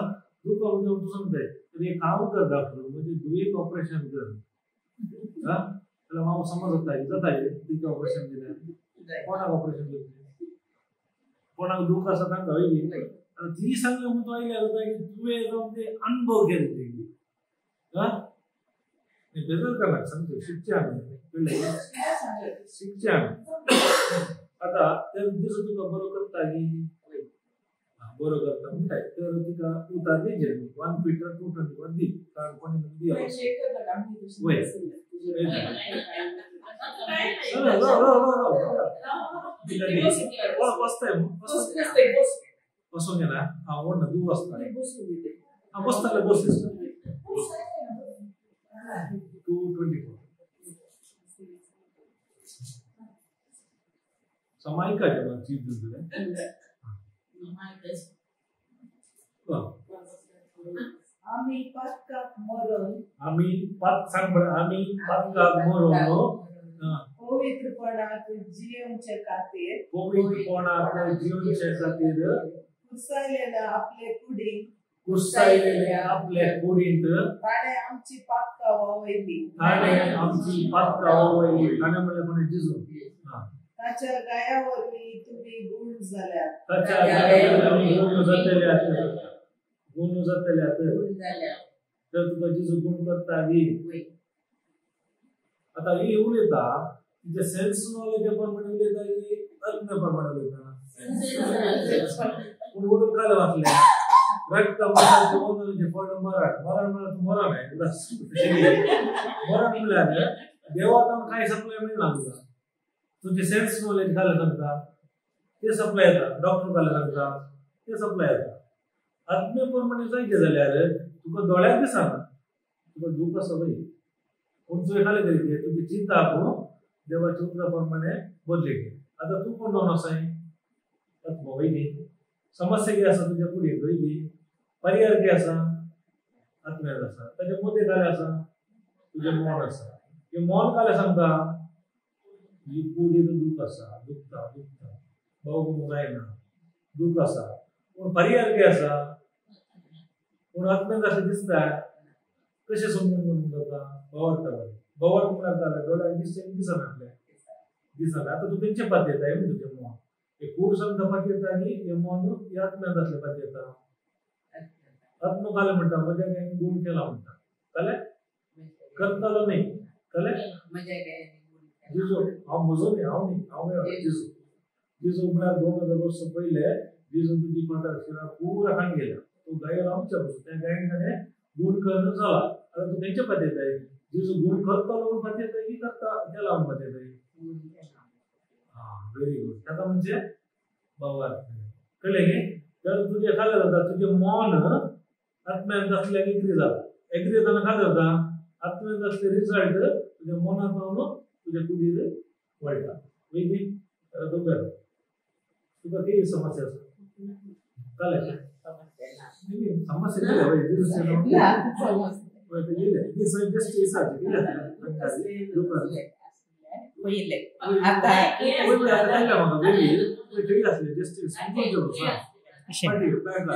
दुख म्हणजे तूं सांगताय तर एक काम कर डॉक्टर म्हणजे दुयेक ऑपरेशन कर. हा जाल्यार हांव समज जाता जाता तुका ऑपरेशन दिल्यार कोणाक ऑपरेशन करतलें? कोणाक दुख आसा तांकां हय न्ही. आतां ती सांगली म्हणून तूं आयल्यार जाता की तुवें जावन ते अनुभव घेतले. हा बेजार करनाका सांगता शिकचे आमी कळ्ळें शिकचे आमी. आता ते जेजू तुका बरो करता की बरो करता म्हणटाय तर तुका उतार दिजे 1 पीटर 2:21 दी कारण कोणी दी वय बसून घेना. हांव व्हडना तूं बसता हांव बसता जाल्यार बस 2:24 समायिकाचे चीज दिसले. आमी पातकाक मरून आमी सांग आमी पातकाक मरून पवित्रपणाक जियेवचे खातीर पवित्रपणाक जियेवचे खातीर कुसायलेल्या आपले कुडीक कुसायलेल्या आपले कुडींत ताणें आमची पातकां व्हांवयली. ताणें आमची पातकां व्हांवयली. ताणें म्हणल्यार कोणें? जेजू. ताच्या गाया वरवीं तुमी गुण जाल्यात. ताच्या गाया वरवीं गुण जातल्यात. गुण जातल्यात. तर तुका जेजू गुण करता गी. आता ही उलयता तिचे सेन्स नॉलेज प्रमाणे उलयता की आत्म्या प्रमाणे उलयता? पूण उडून काय वाचलें रक्त फळ मरण मरण म्हणल्यार तूं मरण आहे मरण म्हणल्यार देवाक काय सप्लाय मेळना तुका. तुझे सेन्स नॉलेज घाले सांगता ते सप्लाय येता. डॉक्टर घाले सांगता ते सप्लाय येता. आत्म्या प्रमाणे जायचे जाल्यार तुका दोळ्याक दिसना तुका दूख आसा पळय पूण तुवें खालें तरी ते तुजी चिंता आपूण देवाच्या उतरा प्रमाणे बदली. आतां तूं कोण जावन आसाय? आत्मो वय न्ही. समस्या कितें आसा तुज्या कुडींत वय न्ही. परिहार कितें आसा? आत्म्याक आसा. ताच्या मदें कालें आसा? तुजें मन आसा. हें मन कालें सांगता ही कुडीन दूख आसा, दुखता दुखता भाव जायना दूख आसा पूण परिहार कितें आसा? पूण आत्म्याक अशें दिसता कशें समजून म्हणून जाता? भावार्थ भावार्थ म्हळ्यार जालें दोळ्याक दिसता दिसनासलें दिसना. आतां तूं तेंचे पातयेता हें तुजें मन हे कूड सांगता पातयेता आनी हें मन हे आत्म्यांत आसलें पातयेता. आत्मो कालें म्हणटा म्हज्या गायन गुण केला म्हणटा. कळ्ळें? करतालो न्ही. कळ्ळें? जेजू हांव म्हजो न्ही हांव न्ही हांव जेजू. जेजू म्हळ्यार 2000 वर्सां पयले जेजू तुजी पाताक्षरा पुरा खाण गेल्या. तो गायन आमच्या पसून त्या गायन ताणें गुण करून जाला. आतां तूं तेंचे पातयेताय जेजू गुण करतालो म्हूण पातयेताय की करता केला म्हूण पातयेताय? हां व्हेरी गुड. ताका म्हणजे भावार्थ. कळ्ळें न्ही? तर तुजें खालें जाता तुजें मन आत्म्यांत आसल्यार एग्री जाता. एग्री जातना खालें जाता आत्म्यांत आसले रिजल्ट तुज्या मनांत जावन तुज्या कुडीर वळटा. वय न्ही? तूं बरें तुका कितें समस्या आसा? कळ्ळें? समस्या कितें वय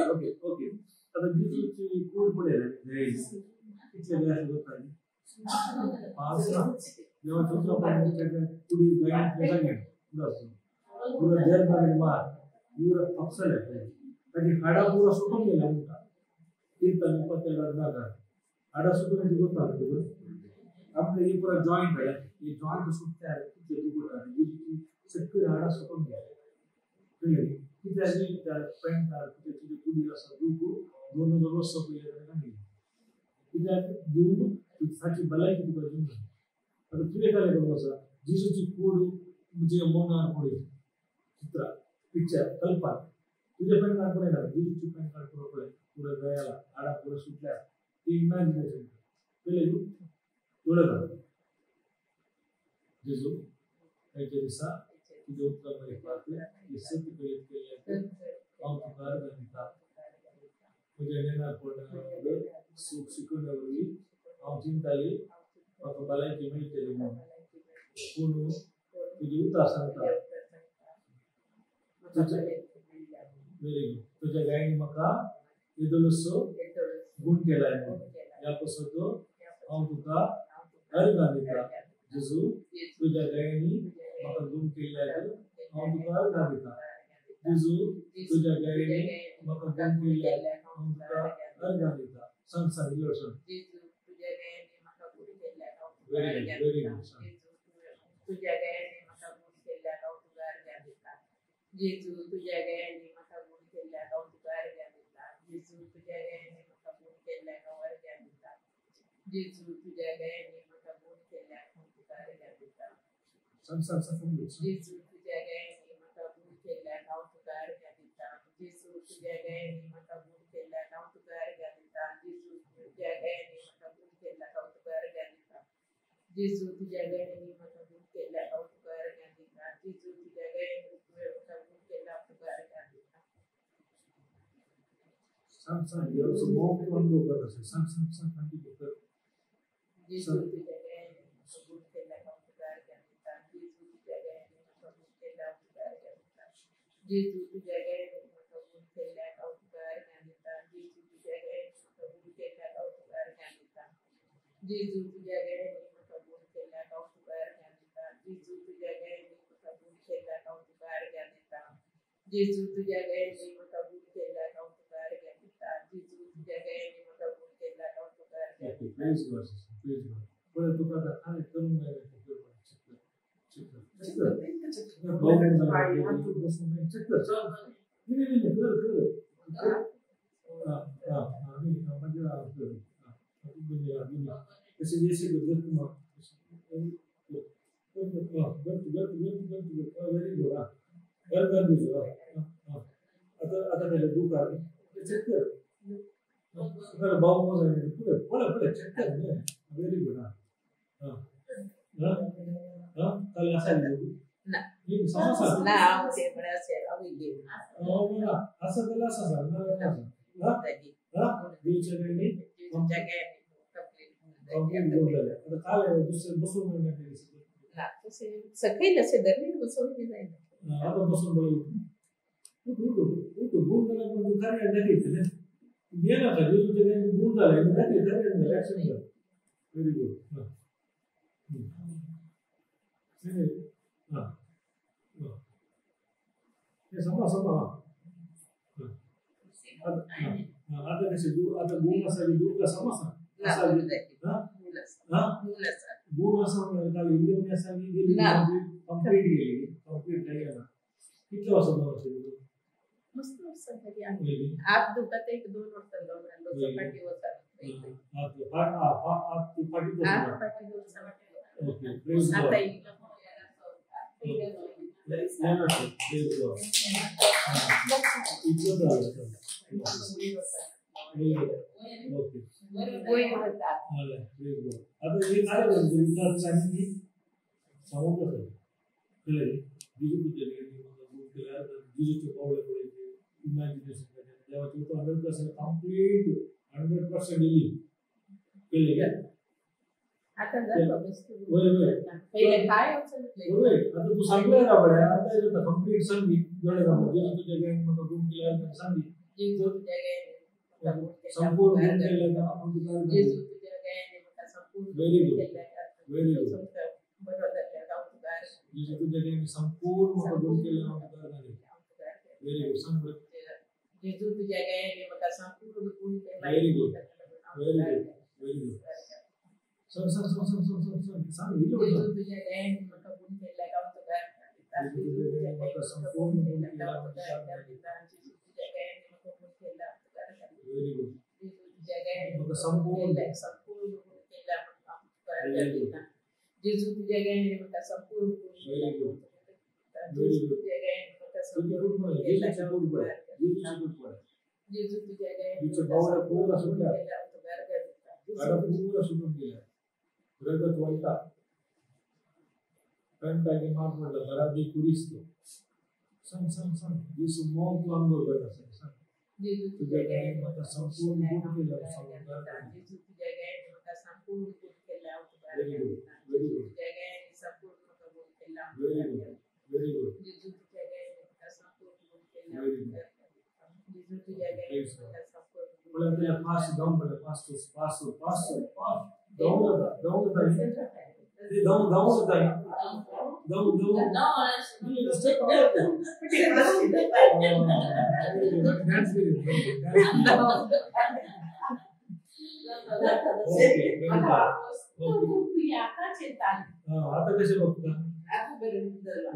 ओके ओके. आतां जेजूची कूड पळय कितले पास ना देवाच्या उतरा कुडी गायन पुरा देर मारे मार पुरा पक्षले ताची हाडा पुरा सुटून गेला म्हणटा कीर्तन पत्ते लग्नाकार हाडा सुटून ती गोता आपले ही पुरा जॉईंट आहे ही जॉईंट सुटते किती दुखत सगळी हाडा सुटून गेले कळ्ळें कित्याक त्या पेंटार कितें तुजे कुडीर आसा दुखू 2000 वर्सां पयलीं ताका सांगिल्लें कित्याक दिवन ताची भलायकी तुका दिवंक जाय. आतां तुवें काय करूंक आसा जेजूची कूड तुज्या मनार पळय चित्र पिक्चर कल्पना तुजे पॅन कार्ड पळयना जेजूची पॅन कार्ड पुरो पळय पुरो गळ्याला हाडा पुरो सुटल्या ती इमॅजिनेशन कळ्ळें न्हू दोळे घाल जेजू आयच्या दिसा तुज्या उतरां मदीं पात्र ही सत्य कळीत केल्ल्याक हांव तुका अर्गां दिता. म्हज्या नेणारपणा सूख शिकवण्या वरवीं हांव चिंताली म्हाका भलायकी मेळटली म्हणून पूण तुजी उतरां सांगता व्हेरी गुड तुज्या गायनी म्हाका येदोळसो गूण केलाय म्हणून ह्या पासत हांव तुका अर्गां दिता. जेजू तुज्या गायनी म्हाका गूण केल्ल्याक हांव तुका अर्गां दिता. जेजू तुज्या गायनी म्हाका गूण केल्ल्याक हांव तुका अर्गां दिता. सांग सांग इल्लो सांग. व्हेरी गुड व्हेरी गुड सांग. तुज्या गायनी म्हाका गूण केल्ल्याक हांव तुका अर्गां दिता. जेजू तुज्या गायनी म्हाका गूण केल्ल्याक हांव तुका अर्गां दिता. जेजू तुज्या गायनी म्हाका गूण केल्ल्याक हांव अर्गां दिता. जेजू तुज्या गायनी म्हाका गूण केल्ल्याक हांव तुका अर्गां दिता. सांग सांग सांग. जेजू तुज्या गायनी म्हाका गूण केल्ल्याक हांव तुका अर्गां दिता. जेजू तुज्या गायनी म्हाका गूण केल्ल्याक हांव तुका अर्गां दिता. जेजू तुज्या गायनी म्हाका गूण केल्ल्याक हांव तुका अर्गां दिता. जेजू तुज्या गायनी म्हाका गूण केल्ल्याक हांव तुका अर्गां दिता. जेजू तुज्या गायनी म्हाका गूण केल्ल्याक हांव तुका अर्गां दिता. सांग सांग देवाचो मोग तूं अनुभव कर अशें सांग सांग सांग कंटिन्यू कर. जेजू तुज्या गायनी म्हाका गूण केल्ल्याक हांव तुका अर्गां दिता. जेजू तुज्या गायनी म्हाका गूण केल्ल्याक हांव तुका अर्गां दिता. जेजू तुज्या गायनी म्हाका गूण केल्ल्याक हांव तुका अर्गां दिता. जेजू तुज्या गायनी म्हाका गूण केल्ल्याक हांव तुका अर्गां दिता. जेजू तुज्या गायनी म्हाका गूण केल्ल्याक हांव तुका अर्गां दिता. जेजू तुज्या गायनी म्हाका गूण केल्ल्याक हांव तुका अर्गां दिता. जेजू तुज्या गायनी म्हाका गूण केल्ल्याक हांव तुका अर्गां दिता. जेजू तुज्या गायनी म्हाका गूण केल्ल्याक हांव तुका अर्गां ओके दिता. प्रेज गॉड प्रेज गॉड. पळय तुका आतां कांय करूंक मेळना चेक कर चेक कर चेक कर चेक कर नाही नाही नाही कर कर हां हां नाही मागीर कर तशें जैसे गट गट गट गट गट व्हेरी गुड. हां अर्गां दिवचो. हां हां आतां आतां केलें दुख आहा चेक कर भाव पळय पळय पळय चेक कर न्ही व्हेरी गुड. हां हां हां हां काल आसा ना ना हांव ते म्हळ्यार अशें हांव इल्ली आसा जाल्यार आसा सांग ना जाल्यार आसा. हां दिवच्या गायनी तुज्या गायनी कंप्लीट गुण जालें. आतां काल दुसरें बसून मेळना ना तशें सकयल अशें धरणीर बसोवन बी जायना. आतां बसून पळय उठ उठ उठ गुण जाल्यार पूण तूं खरें दाखयतलें भियेनाका. जेजू तुज्या गायनी गुण जालें दाखय खरें जालें एक्शन जालें. Very good. हां हां हां समा समा. आतां कशें आतां गुण आसा दुर्गा समा सांग. गुण आसा म्हणल्यार काल इल्ली आसा गेली कंप्लीट गेली कंप्लीट काय ना. कितले वर्सां जावन अशें मस्त वर्सां तरी आत दुखता एक 2 वर्सां जावन फाटी वचना. फाटी ओके प्रेज गॉड. इतलो जालें. ओके प्रेज गॉड. आतां एक कार्य विचार सांगी सांगूंक आसा कळ्ळें. जेजू तुज्या म्हाका गूण केल्यार जेजूचे पावले पळय इमॅजिनेशन देवाचें उतर 100% कंप्लीट 100% दिली कळ्ळें काय. आतां जाता वय वय पयलें काय वचून वय आतां तूं सांगलें ना पळय आतां येता कंप्लीट सांगी दोळे घालून जेजू तुज्या गायनी म्हाका गूण केल्यार सांगी जेजू तुज्या गायनी संपूर्ण गुण केल्यार हांव तुका जेजू तुज्या गायनी म्हाका संपूर्ण संपूर्ण Very गुण good. केल्ल्याक Very good. बरो जाल्ल्याक हांव तुका जेजू तुज्या दयेन संपूर्ण म्हाका गुण केल्ल्याक हांव तुका घालयता. Very good. सांग पळय. जेजू तुज्या दयेन म्हाका संपूर्ण गुण केल्ल्याक Very good. Very good. Very good. सांग सांग सांग सांग सांग सांग सांग सांग इल्लो जेजू सांग. तुज्या दयेन म्हाका गुण केल्ल्याक हांव तुका जेजू तुज्या दयेन म्हाका संपूर्ण गुण केल्ल्याक हांव तुका घालयता. जेजू तुज्या दयेन म्हाका गुण केल्ल्याक हांव तुका घालयता. Very good. जेजू तुज्या दयेन म्हाका संपूर्ण संपूर्ण गुण केल्ल्याक हांव तुका Very good. घालयता. जेजू तुज्या दयेन म्हाका संपूर्ण गुण Very good. जेजू Very good. तुज्या दयेन म्हाका तुजी संपूर्ण कूड गुण पळय. केल्ल्याक जेजूची हांव कूड तुका पळय. घालयता. जेजूची कूड पळय. जेजू तुज्या दयेन तिचे म्हाका बावळे संपूर्ण पुरा गुण सुटल्या. केल्ल्याक हांव तुका घालयता. हाडा पुरा सुटून गेल्या. रगत वळटा. कंटाळी मार पडला घरादी कुरिस्त. सांग सांग सांग. जेजू मोग तूं अनुभव करता. सांग सांग. जेजू तुज्या तुज्या दयेन दयेन म्हाका म्हाका संपूर्ण संपूर्ण गुण गुण केल्ल्याक केल्ल्याक हांव हांव तुका तुका घालयता. जेजू तुज्या दयेन म्हाका संपूर्ण गुण केल्ल्याक हांव तुका Very good. घालयता. Very जेजू good. तुज्या दयेन संपूर्ण म्हाका गुण केल्ल्याक हांव Very तुका good. घालयता. Very good. जेजू तुज्या दयेन म्हाका संपूर्ण गुण केल्ल्याक हांव Very good. तुका घालयता. जेजू तुज्या दयेन Praise God. म्हाका संपूर्ण गुण पळय तुज्या फास्ट धांव पळय. फास्ट फास्ट फास्ट फास्ट धांव जाता. धांव जाता. ते धांव धांव जाता. धांव धांव. Step out. Dance करीत. Okay. Very good. Okay. आता कशें बघता?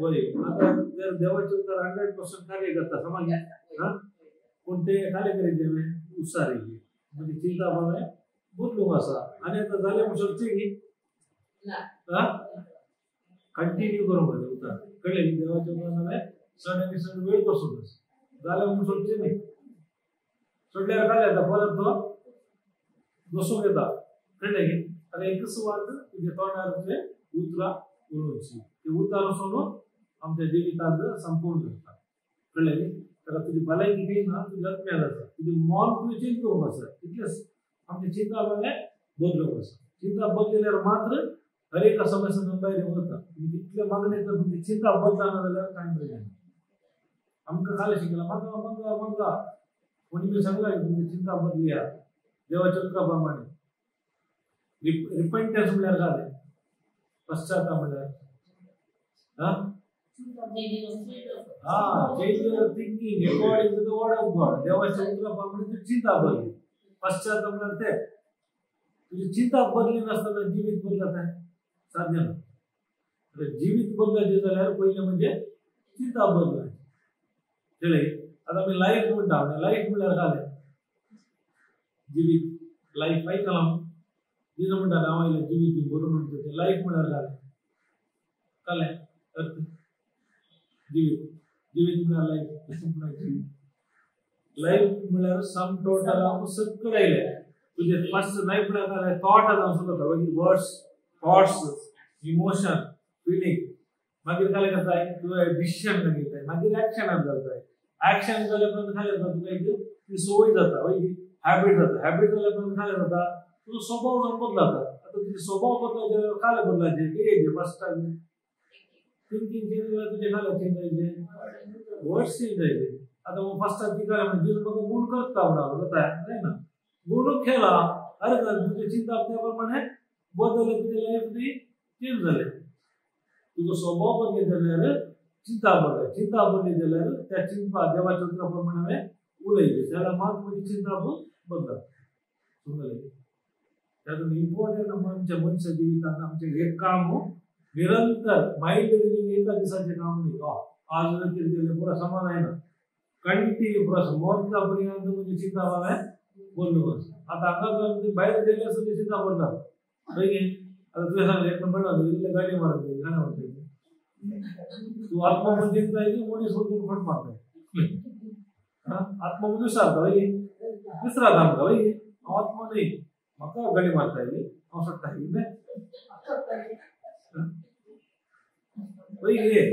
वय आता जर देवाचे उतर 100% कार्य करता समज. हा पूण ते कार्य करीत उत्साह येयली म्हणजे चिंता हांवें बदलूंक आसा आनी आतां जालें म्हूण सोदचें की कंटिन्यू करूंक जाय उतर. कळ्ळें न्ही? देवाच्या उतरान हांवें सण आनी सण वेळ बसूंक आसा. जालें म्हूण सोदचें न्ही. सोडल्यार काय जाता परत तो बसूंक येता. कळ्ळें की? आतां एकच वाट तुज्या तोंडार तुजें उतरां उलोवची. ती उतरां सोडून आमच्या जिवितांत संपूर्ण जाता. कळ्ळें न्ही? ताका तुजी भलायकी बी ना तुजी आत्म्याक आसा. तुजें मन तुवें चेंज करूंक आसा. तितलेंच आमची चिंता हांवें बदलूंक आसा. चिंता बदलल्यार मात्र हर एका समस्या भायर येवंक जाता. तुमी कितले मागणें तर तुमची चिंता बदलना जाल्यार कांय प्रयोजन ना. आमकां काल शिकला मागा मागा मागा. कोणी बी सांगला की तुमची चिंता बदलया देवाच्या उतरा प्रमाणे. रिपेंटन्स म्हणल्यार काय? पश्चाताप म्हणल्यार हा हा change your thinking according to the word of God. देवाच्या उतरा प्रमाणे तुजी चिंता बदली. पश्चाताप म्हणल्यार ते तुजी चिंता बदली नासतना जिवीत बदलत आहे साध्य ना. जिवीत बदलायचें जाल्यार पयलें म्हणजे चिंता बदलायची. कळ्ळें? आतां आमी लायफ म्हणटा. लायफ म्हणल्यार काय? जिवीत. लायफ आयकलां जेजू म्हणटा हांव आयलें जिवीत दिवंक बरोवन म्हणटा तें. लायफ म्हणल्यार काय? कळ्ळें अर्थ? जिवीत. जिवीत म्हणल्यार लायफ. लायफ म्हणल्यार जिवीत. लायफ म्हणल्यार सम टोटल हांव सगळें आयलें. तुजें फर्स्ट लायफ म्हणल्यार काय? थॉट जावन सुरू जाता. मागीर वर्ड्स, थॉट्स, इमोशन, फिलींग. मागीर काय जाता? तुवें डिसिशन घेताय. मागीर एक्शनान जाताय. एक्शन जाल्या उपरांत काय जाता? तुका एक ती संवय जाता. वय हॅबीट जाता. हॅबीट जाल्या उपरांत काय जाता? तुजो स्वभाव जावन बदलता. आतां तुजो स्वभाव बदलायचे जाल्यार काय बदलायचें? कितें फर्स्ट टायम थिंकींग चेंज जाल्यार तुजें काय चेंज जायचें? वर्ड्स चेंज जायचे. आतां फर्स्ट टायम ती काय म्हणजे जेजू म्हाका गूण करता म्हणून जाता जायना. गुण केला अरे तुजें चिंता त्या प्रमाणे बदललें. तुजें लायफ ती चेंज जालें. तुजो स्वभाव बदले जाल्यार चिंता बदल. चिंता बदली जाल्यार त्या चिंतपा देवाच्या उतरा प्रमाणे हांवें उलयलें जाल्यार मात म्हजी चिंता बदलता. समजलें? त्यातून इम्पॉर्टंट आमच्या मनशा जिवितांत आमचें एक काम निरंतर मायंड रिनिंग एका दिसाचें काम न्ही. आज जर कितें केलें पुरो समाज जायना. कंटिन्यू प्रोसेस मरता पर्यंत म्हजी चिंता हांवें बदलूंक आसा. आतां हांगा भायर गेले आसा ती चिंता बदलता. खंय आतां तुवें सांगलें एक मेळना इल्लें गाडी मारता गाडी मारता तूं आत्मा म्हूण चिंता की मनीस वचून फट मारता. आत्मा म्हूण विसरता. हय विसरात आमकां. हय हांव आत्मा न्ही म्हाका गाडी मारता येयली हांव सोडटा न्ही. हय कितें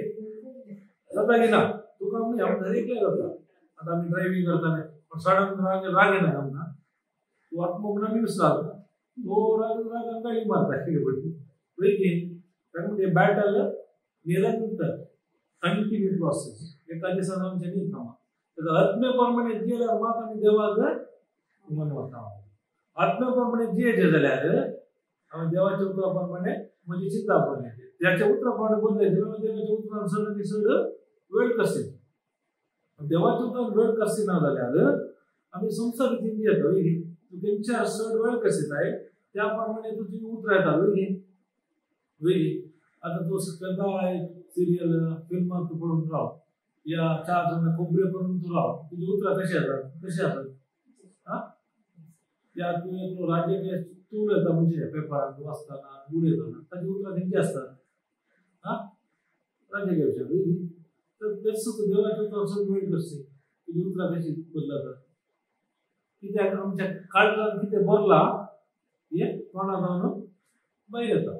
जाता की ना? तुका न्ही आमकां एकलें जाता. आतां आमी ड्रायव्हींग करताले पण सडन राग राग येना आमकां. तूं आत्मा म्हणून आमी विसरात तो राग राग गाडी मारता कितें पडली. हय कितें? ताका म्हणजे बॅटल निरंतर कंटिन्यू प्रोसेस. एका दिसान आमचें न्ही कामां. आत्म्या प्रमाणे जियेल्यार मात आमी देवाक मन वता. आत्म्या प्रमाणे जियेचें जाल्यार आमी देवाच्या उतरा प्रमाणे म्हणजे चिंता प्रमाणे त्याच्या उतरा प्रमाणे बदलायचे देवाच्या उतरान चड आनी चड वेळ कसे देवाच्या उतरान वेळ कसे ना जाल्यार आमी संवसार रितीन येता तूं तेंच्या चड वेळ कसे त्या प्रमाणे तुजी उतरां येता वय आतां तूं केन्ना सिरियल फिल्मां तूं पळोवन राव या चार जाणां खबऱ्यो करून तूं राव तुजी उतरां कशी येतात कशी जातात आं या तूं एकलो राजकीय तूं उलयता म्हणजे पेपरान वाचतना उलयतना ताजी उतरां खंयची आसतात आं राजकीय विशय तर तेच देवाच्या उतरां चड वेळ करची तुजी उतरां कशी बदलतात कित्याक आमच्या काळजान कितें भरलां हें तोंडा जावन भायर येता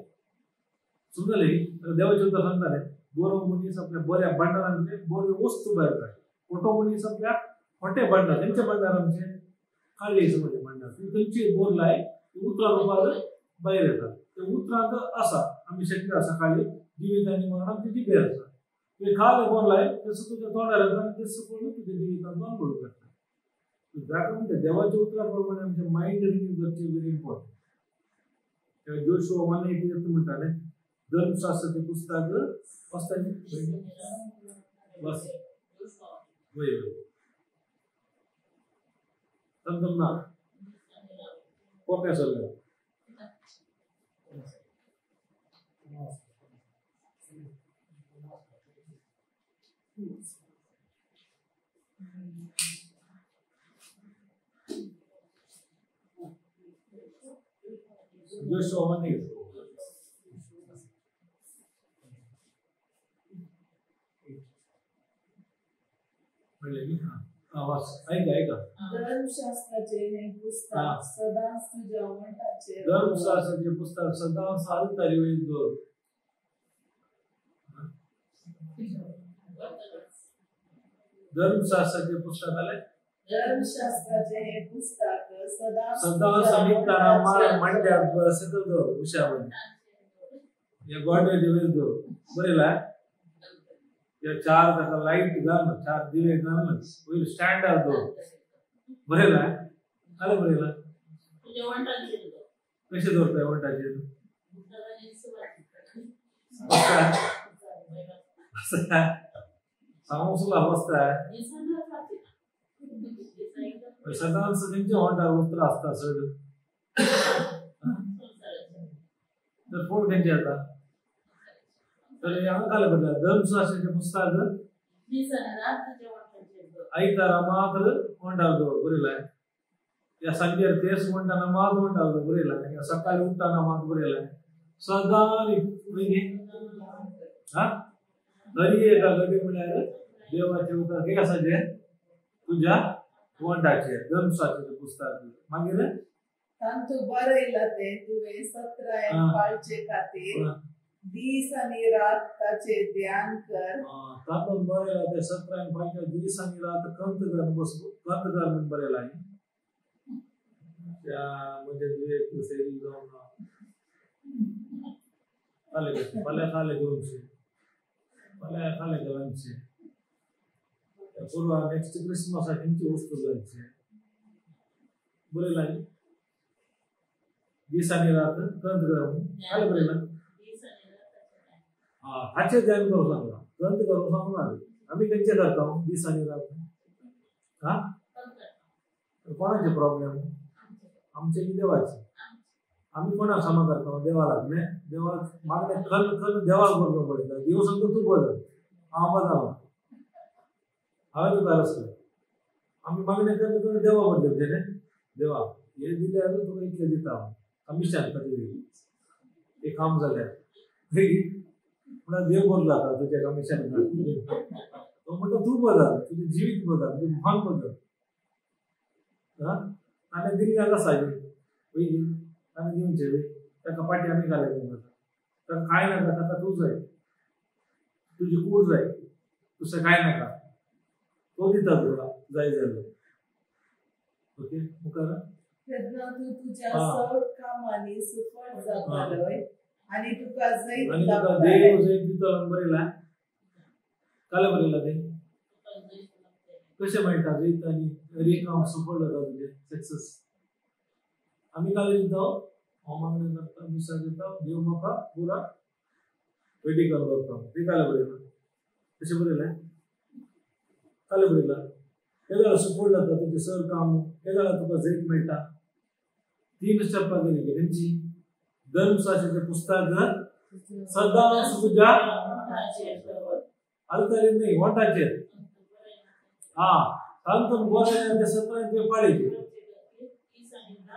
समजलें देवाचें उतर सांगतालें बरो मनीस आपल्या बऱ्या भांडारांतले बऱ्यो वस्तू भायर काडटा खोटो मनीस आपल्या खोटे भांडार खंयचे भांडार आमचें काळी समजलें भांडार तूं खंयची बोर लाय उतरां रुपार भायर येतात ते उतरांत आसा आमी शकता सकाळी जिवीत आनी मरणाक तुजी भेर आसा तुवें खालें बोर लाय तसो तुज्या तोंडार येता आनी तें पळोवन तुज्या जिवितांत अनुभव करता जाका म्हणटा देवाच्या उतरा प्रमाणे आमचें मायंड रिन्यू करचें व्हेरी इम्पॉर्टंट. जोशुआ 1:8 म्हणटालें धर्मशास्त्राचें पुस्तक वाचता बस वय वय तंतम ना कोप्या सरल्या जोशुआ 1:8 धर्मशास्त्राचे हें पुस्तक सदांच तुज्या वंठाचेर धर्मशास्त्राचें पुस्तक सदांच आल्तारी वयर दवर. धर्मशास्त्राचें पुस्तक जालें धर्मशास्त्राचें हें पुस्तक सदांच सदांच न्हिदतना मांड्यार सकयल दवर उश्या वयर ह्या गोडव्याचे वयर दवर बरयलां या चार ताका लायट घाल चार दिवे घाल वयर स्टँडार दवर बरयलां कालें बरयलां कशें दवरताय वंठाचेर सांगूंक सुद्दां बसताय सदांच तेंच्या वंठार उतरां आसता चड तर फोन खंयचे येता तर हांगा कालें बरयलां धर्मशास्त्राचें पुस्तक आयतारा मात्र वंठार दवर बरयलां या सांजेर तेच म्हणटाना मात वंठार दवर बरयलां या सकाळी उठ्ठाना मात बरयलां सदां हा तरी एका गडी म्हळ्यार देवाचे उपकार कितें आसा जें तुज्या वंठाचेर धर्मशास्त्राचें पुस्तक मागीर तांतू बरयलां तें तुवें सत्रायन पाळचे खातीर दीस आनी रात ताचें ध्यान कर. तातूंत बरयलां तें सत्रायन पाळचे दीस आनी रात कंत कर बस कंत कर म्हूण बरयलां त्या म्हणजे तुवें एक सैरी जावन खालें कशें फाल्यां खालें घेवचें फाल्यां खालें घालचें पूर्वा नेक्स्ट क्रिसमसाक खंयची वस्तू जायचें बरयलां दीस आनी रात कंत कर म्हूण खालें बरयलां हाचें ध्यान करूं सांगलां ग्रंथ करूं सांगूं ना आमी खंयचें करता दीस आनी रात हा कोणाचे प्रॉब्लेम आमचे की देवाचे आमी कोणाक क्षमा करता देवा लागले देवाक मागणें खल खल देवाक बरोबर पडयता देव सांगता तूं बदल हांव बदलना हांवें तुका रसलें आमी मागणें खल खल देवा बदलचें न्ही देवा हें दिल्यार तुका इतलें दिता हांव कमिशन ताजें एक काम जाल्यार म्हणल्यार देव बदला आतां तुजें कमिशन तो म्हणटा तूं बदल तुजें जिवीत बदल तुजें मन बदल आं ताणें दिल्लें आसा पयलीं ताणें दिवचें ताका पाटी आमी घालप ताका कांय नाका ताका तूं जाय तुजी कूड जाय दुसरें कांय नाका तो दिता तुका जाय जाल्यार ओके मुखार तेन्ना तूं तुज्या सगळ्या कामांनी सुफळ जातलोय आनी तुका जैत आनी तुका देव जैत दितलो बरयलां कालें बरयलां तें कशें मेळटा जैत आनी हर एक काम सफळ जाता तुजें सक्सेस आमी कालें दिता हांव मागणें करता, मिसाक येता, देव म्हाका पुरा वेडिकल करता. ते काले बरयलां, कशें बरयलें? काले बरयलां. तेन्ना सुफळ जाता तुजें सर काम, तेन्ना तुका जैत मेळटा. 3 स्टेपां गेली तेंची. धर्मशास्त्राचें पुस्तक सदांच तुज्या आलतरी न्ही वोटाचेर. हा, तातूंत बरें तें सत्रां तुवें पाळयचें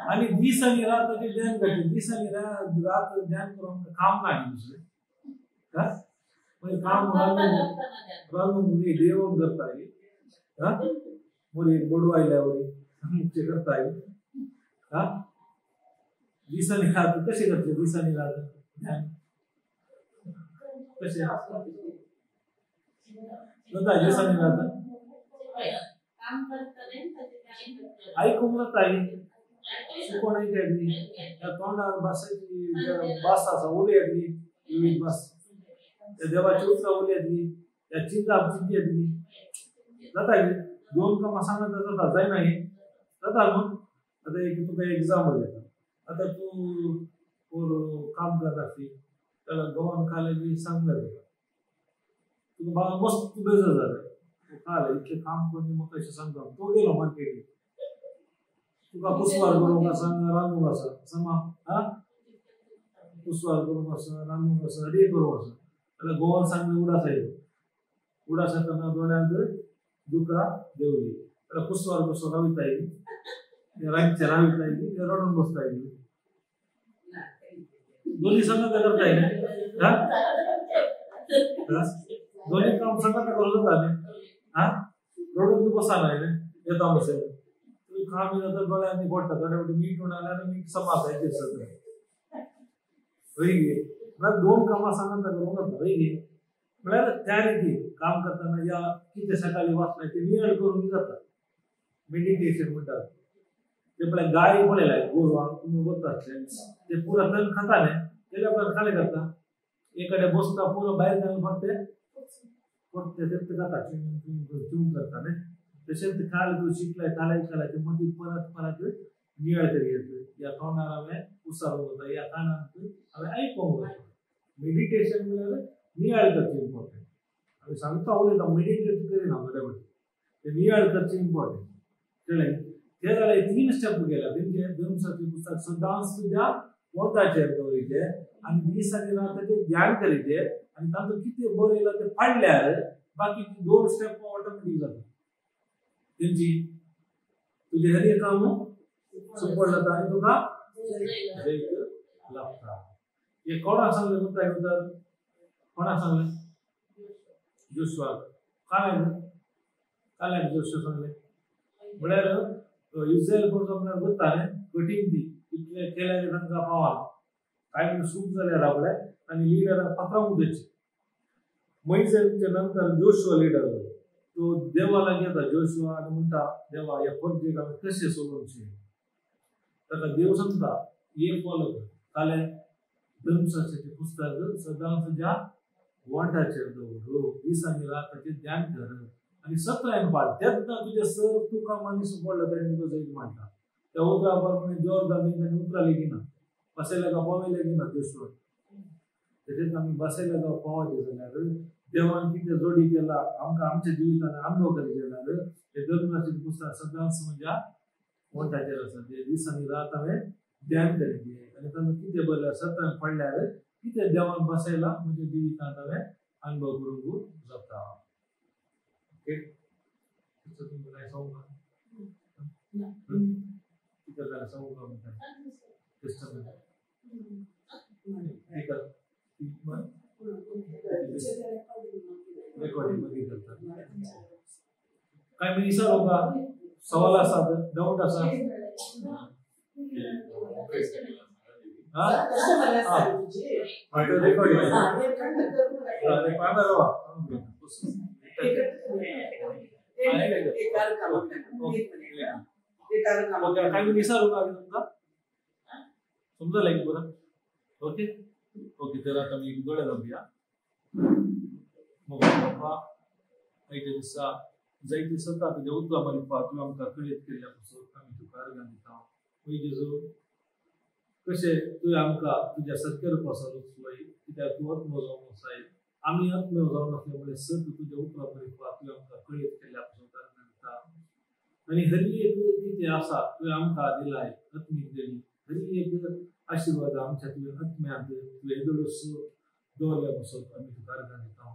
आनी दीस आनी रात ताचें ध्यान करचें. दीस आनी रात ध्यान करूंक काम ना दुसरें. मागीर काम रांदूंक देवूंक करता. हा, मोरी एक बोडू आयल्या वरी मुखचे करता. हा, दिसांनी रात कशें करचें? दिसांनी रात ध्यान कशें जाता? दिसांनी रात आयकूंक जाता. शिकोण आयकली, ह्या तोंडार भाशेची भास आसा उलयतली, विवीध भास, त्या देवाची उतरां उलयतली, त्या चिंताप चिंती येतली. जाता की 2 कामां सांगत जाता, जायना ही जाता न्हू. आतां एक तुका एग्जाम्पल येता. आतां तूं काम करता आसली जाल्यार गोवन खालें बी सांगलें तुका, तुका बाबा मस्त बेजार जालें, तूं खालें इतलें काम करून म्हाका अशें सांगता. तो गेलो मार्केटीक, तुका कुसवार करूंक आसा, रांदूंक आसा, समा हा कुसवार करूंक आसा, रांदूंक आसा, रेडी करूंक आसा. जाल्यार गोवन सांगलें उडास आयलो. उडास येतना दोळ्यांत दुकां देंवली. जाल्यार कुसवार कसो राविताय, रांदचें राविताय, रडून बसताय. दोन्ही संगत करताय. दोन्ही काम संगत करूं जाता न्ही. हा, रडून तूं बसा न्हय येता म्हणसर तुवें काम जाता दोळ्यांनी पडटा. थोडे फावटी मीठ उणालें आनी मीठ समाज दिसता. हय गे, म्हळ्यार 2 कामां सांगत करूंक जाता. हय गे, म्हळ्यार त्या रितीन काम करतना या कितें सकाळीं वाचलें तें निवळ करूंक जाता. मेडिटेशन म्हणटात ते. पळय गाय पळयलाय, गोरवां तुमी वता आसले ते पुरा तण खाता न्ही, तेल्या उपरांत खालें करता, एक कडेन बसता, पुरो भायर घालून फक्त फक्त ते खाता, चिवून करता न्ही. तशेंच खाल तूं शिकलाय, खालाय खालाय ते मदीं परत परत निवळ करी येता. ह्या तोंडार हांवें उसारूंक वता, ह्या कानांत हांवें आयकोंक वता. मेडिटेशन म्हणल्यार नियाळ करचें इम्पॉर्टंट. आमी सांगता उलयता, मेडिटेट करिना थोडे फावटी, ते नियाळ करचें इम्पॉर्टंट. कळ्ळें? ते जाल्यार 3 स्टेप गेल्या तेंचे. धर्मशास्त्री पुस्तक सदांच तुज्या वोटाचेर दवरीचें आनी दीस आनी रात ताचें ध्यान करीचें आनी तातूंत कितें बरयलां तें पाडल्यार बाकी 2 स्टेप ऑटोमॅटीक जाता तेंची. तुजें हर एक काम सुपळ जाता आनी तुका जैत लाभता. हे कोणाक सांगलें म्हणटा उतर? कोणाक सांगलें? जोशुआक. काल्याक काल्याक जोशुआ सांगलें. म्हळ्यार इस्रायल म्हळ्यार वता न्ही कठीण ती, इतलें केल्यार तांकां पावना, कांय म्हणून सूख जाल्यार रावले आनी लिडराक पात्रांव उदयचे. मोयजेच्या नंतर जोशुआ लिडर जालो. तो देवा लागीं येता जोशुआ आनी म्हणटा, देवा ह्या परजेक आमी कशें सोडोवचें? ताका देव सांगता, हे फॉलो कर, कालें धर्मशास्त्राचें पुस्तक सदांच तुज्या वोंठाचेर दवर, दीस आनी रात ताचें ध्यान कर आनी सत्रायन पाळ. तेन्ना तुजें सर तुका मनीस पडलो तेन्ना तुका जैत मांडटा. त्या उतरा प्रमाणे जोर जाली ताणी उतरां लेगिना, बसयल्या गांव पावय लेगिना जोशुआ. तशेंच आमी बसयल्या गांव पावचे जाल्यार देवान कितें जोडी केला आमकां आमच्या जिवितान अनुभव करीत जाल्यार ते धर्मशास्त्राचें पुस्तक सदांच म्हज्या वोंठाचेर आसा. ते दीस आनी रात हांवें ध्यान करीत आनी तातूंत कितें बरयलां सत्रान पडल्यार कितें देवान बसयलां म्हज्या जिवितांत हांवें अनुभव करूंक जाता. ओके, तुमकां कांय सांगूंक ना? कितें जालें सांगूंक ना म्हणटा? रेकॉर्डिंग मागीर करता. कांय मागीर विचारूंक का? सवाल आसा, डावट आसा? रेकॉर्डिंग काय विचारू का तुमकां? समजलें की बरं? ओके ओके, तर आता मी दोळे दाबया. मग बाप्पा आयच्या दिसा जायते सता तुज्या उतरां मारिपा तुवें आमकां कळीत केल्ल्या पासून आमी तुका अर्गां दिता. पय जेजू, कशें तुवें आमकां तुज्या सत्य रुपाचो रचलोय कित्याक तूं आत्मो जावन आसाय आमी आत्म्यो जावन आसले मुळे सत तुज्या उतरा मार्फत तुवें आमकां कळीत केल्ल्या पासून तारखां दिता आनी हरी एक कितें आसा तुवें आमकां दिलाय आत्मीक देणी हरी एक आशिर्वाद आमच्या तुवें आत्म्यांत तुवें येदोळस दवरल्या पासून आमी तुका अर्गां दिता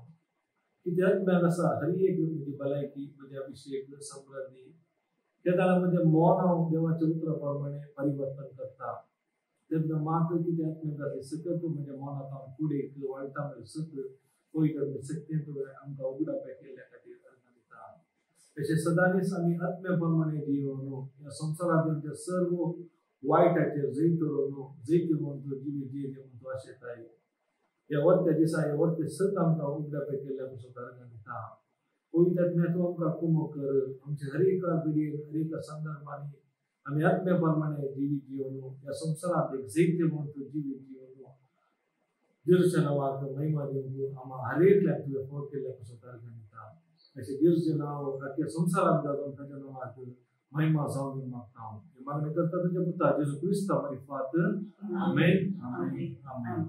कितें आत्म्यांत आसा हरी एक म्हजी भलायकी म्हजे अभिशेक समृद्धी तेन्ना म्हजें मन हांव देवाच्या उतरा प्रमाणे परिवर्तन करता तेन्ना म्हाका कितें आत्म्यांत आसलें सकत म्हज्या मनांत हांव कुडीक वाळटा म्हळ्यार सत पवित्र शक्तीन तुवें आमकां उगडापे केल्ल्या खातीर अर्गां दिता तशें सदांच आमी आत्म्या प्रमाणे जिवन ह्या संवसारांतल्या सर्व वायटाचेर जैत न्हू जैतवंत जिवी जी म्हणतो आशेताय ह्या वरत्या दिसा ह्या वरते सत आमकां उगडापे केल्ल्या पासून अर्गां दिता पवित्र आत्म्या तूं आमकां कुमक कर आमचे हर एका पिढयेन हर एका संदर्भांनी आमी आत्म्या प्रमाणे जिवीत जिवन ह्या संवसारांत एक जैतवंत जिवीत जिवन जेजूच्या नांवाक महिमा दिवंक आमकां हर एकल्याक तुवें फोट केल्ल्या पासून अर्गां दिता अशें जेजूचें नांव आख्या संवसारांत जावन ताच्या नांवाक महिमा जावन मागता हांव मागणी करता तुज्या पुता जेजू क्रिस्ता मार्फत आमेन आमेन आमेन।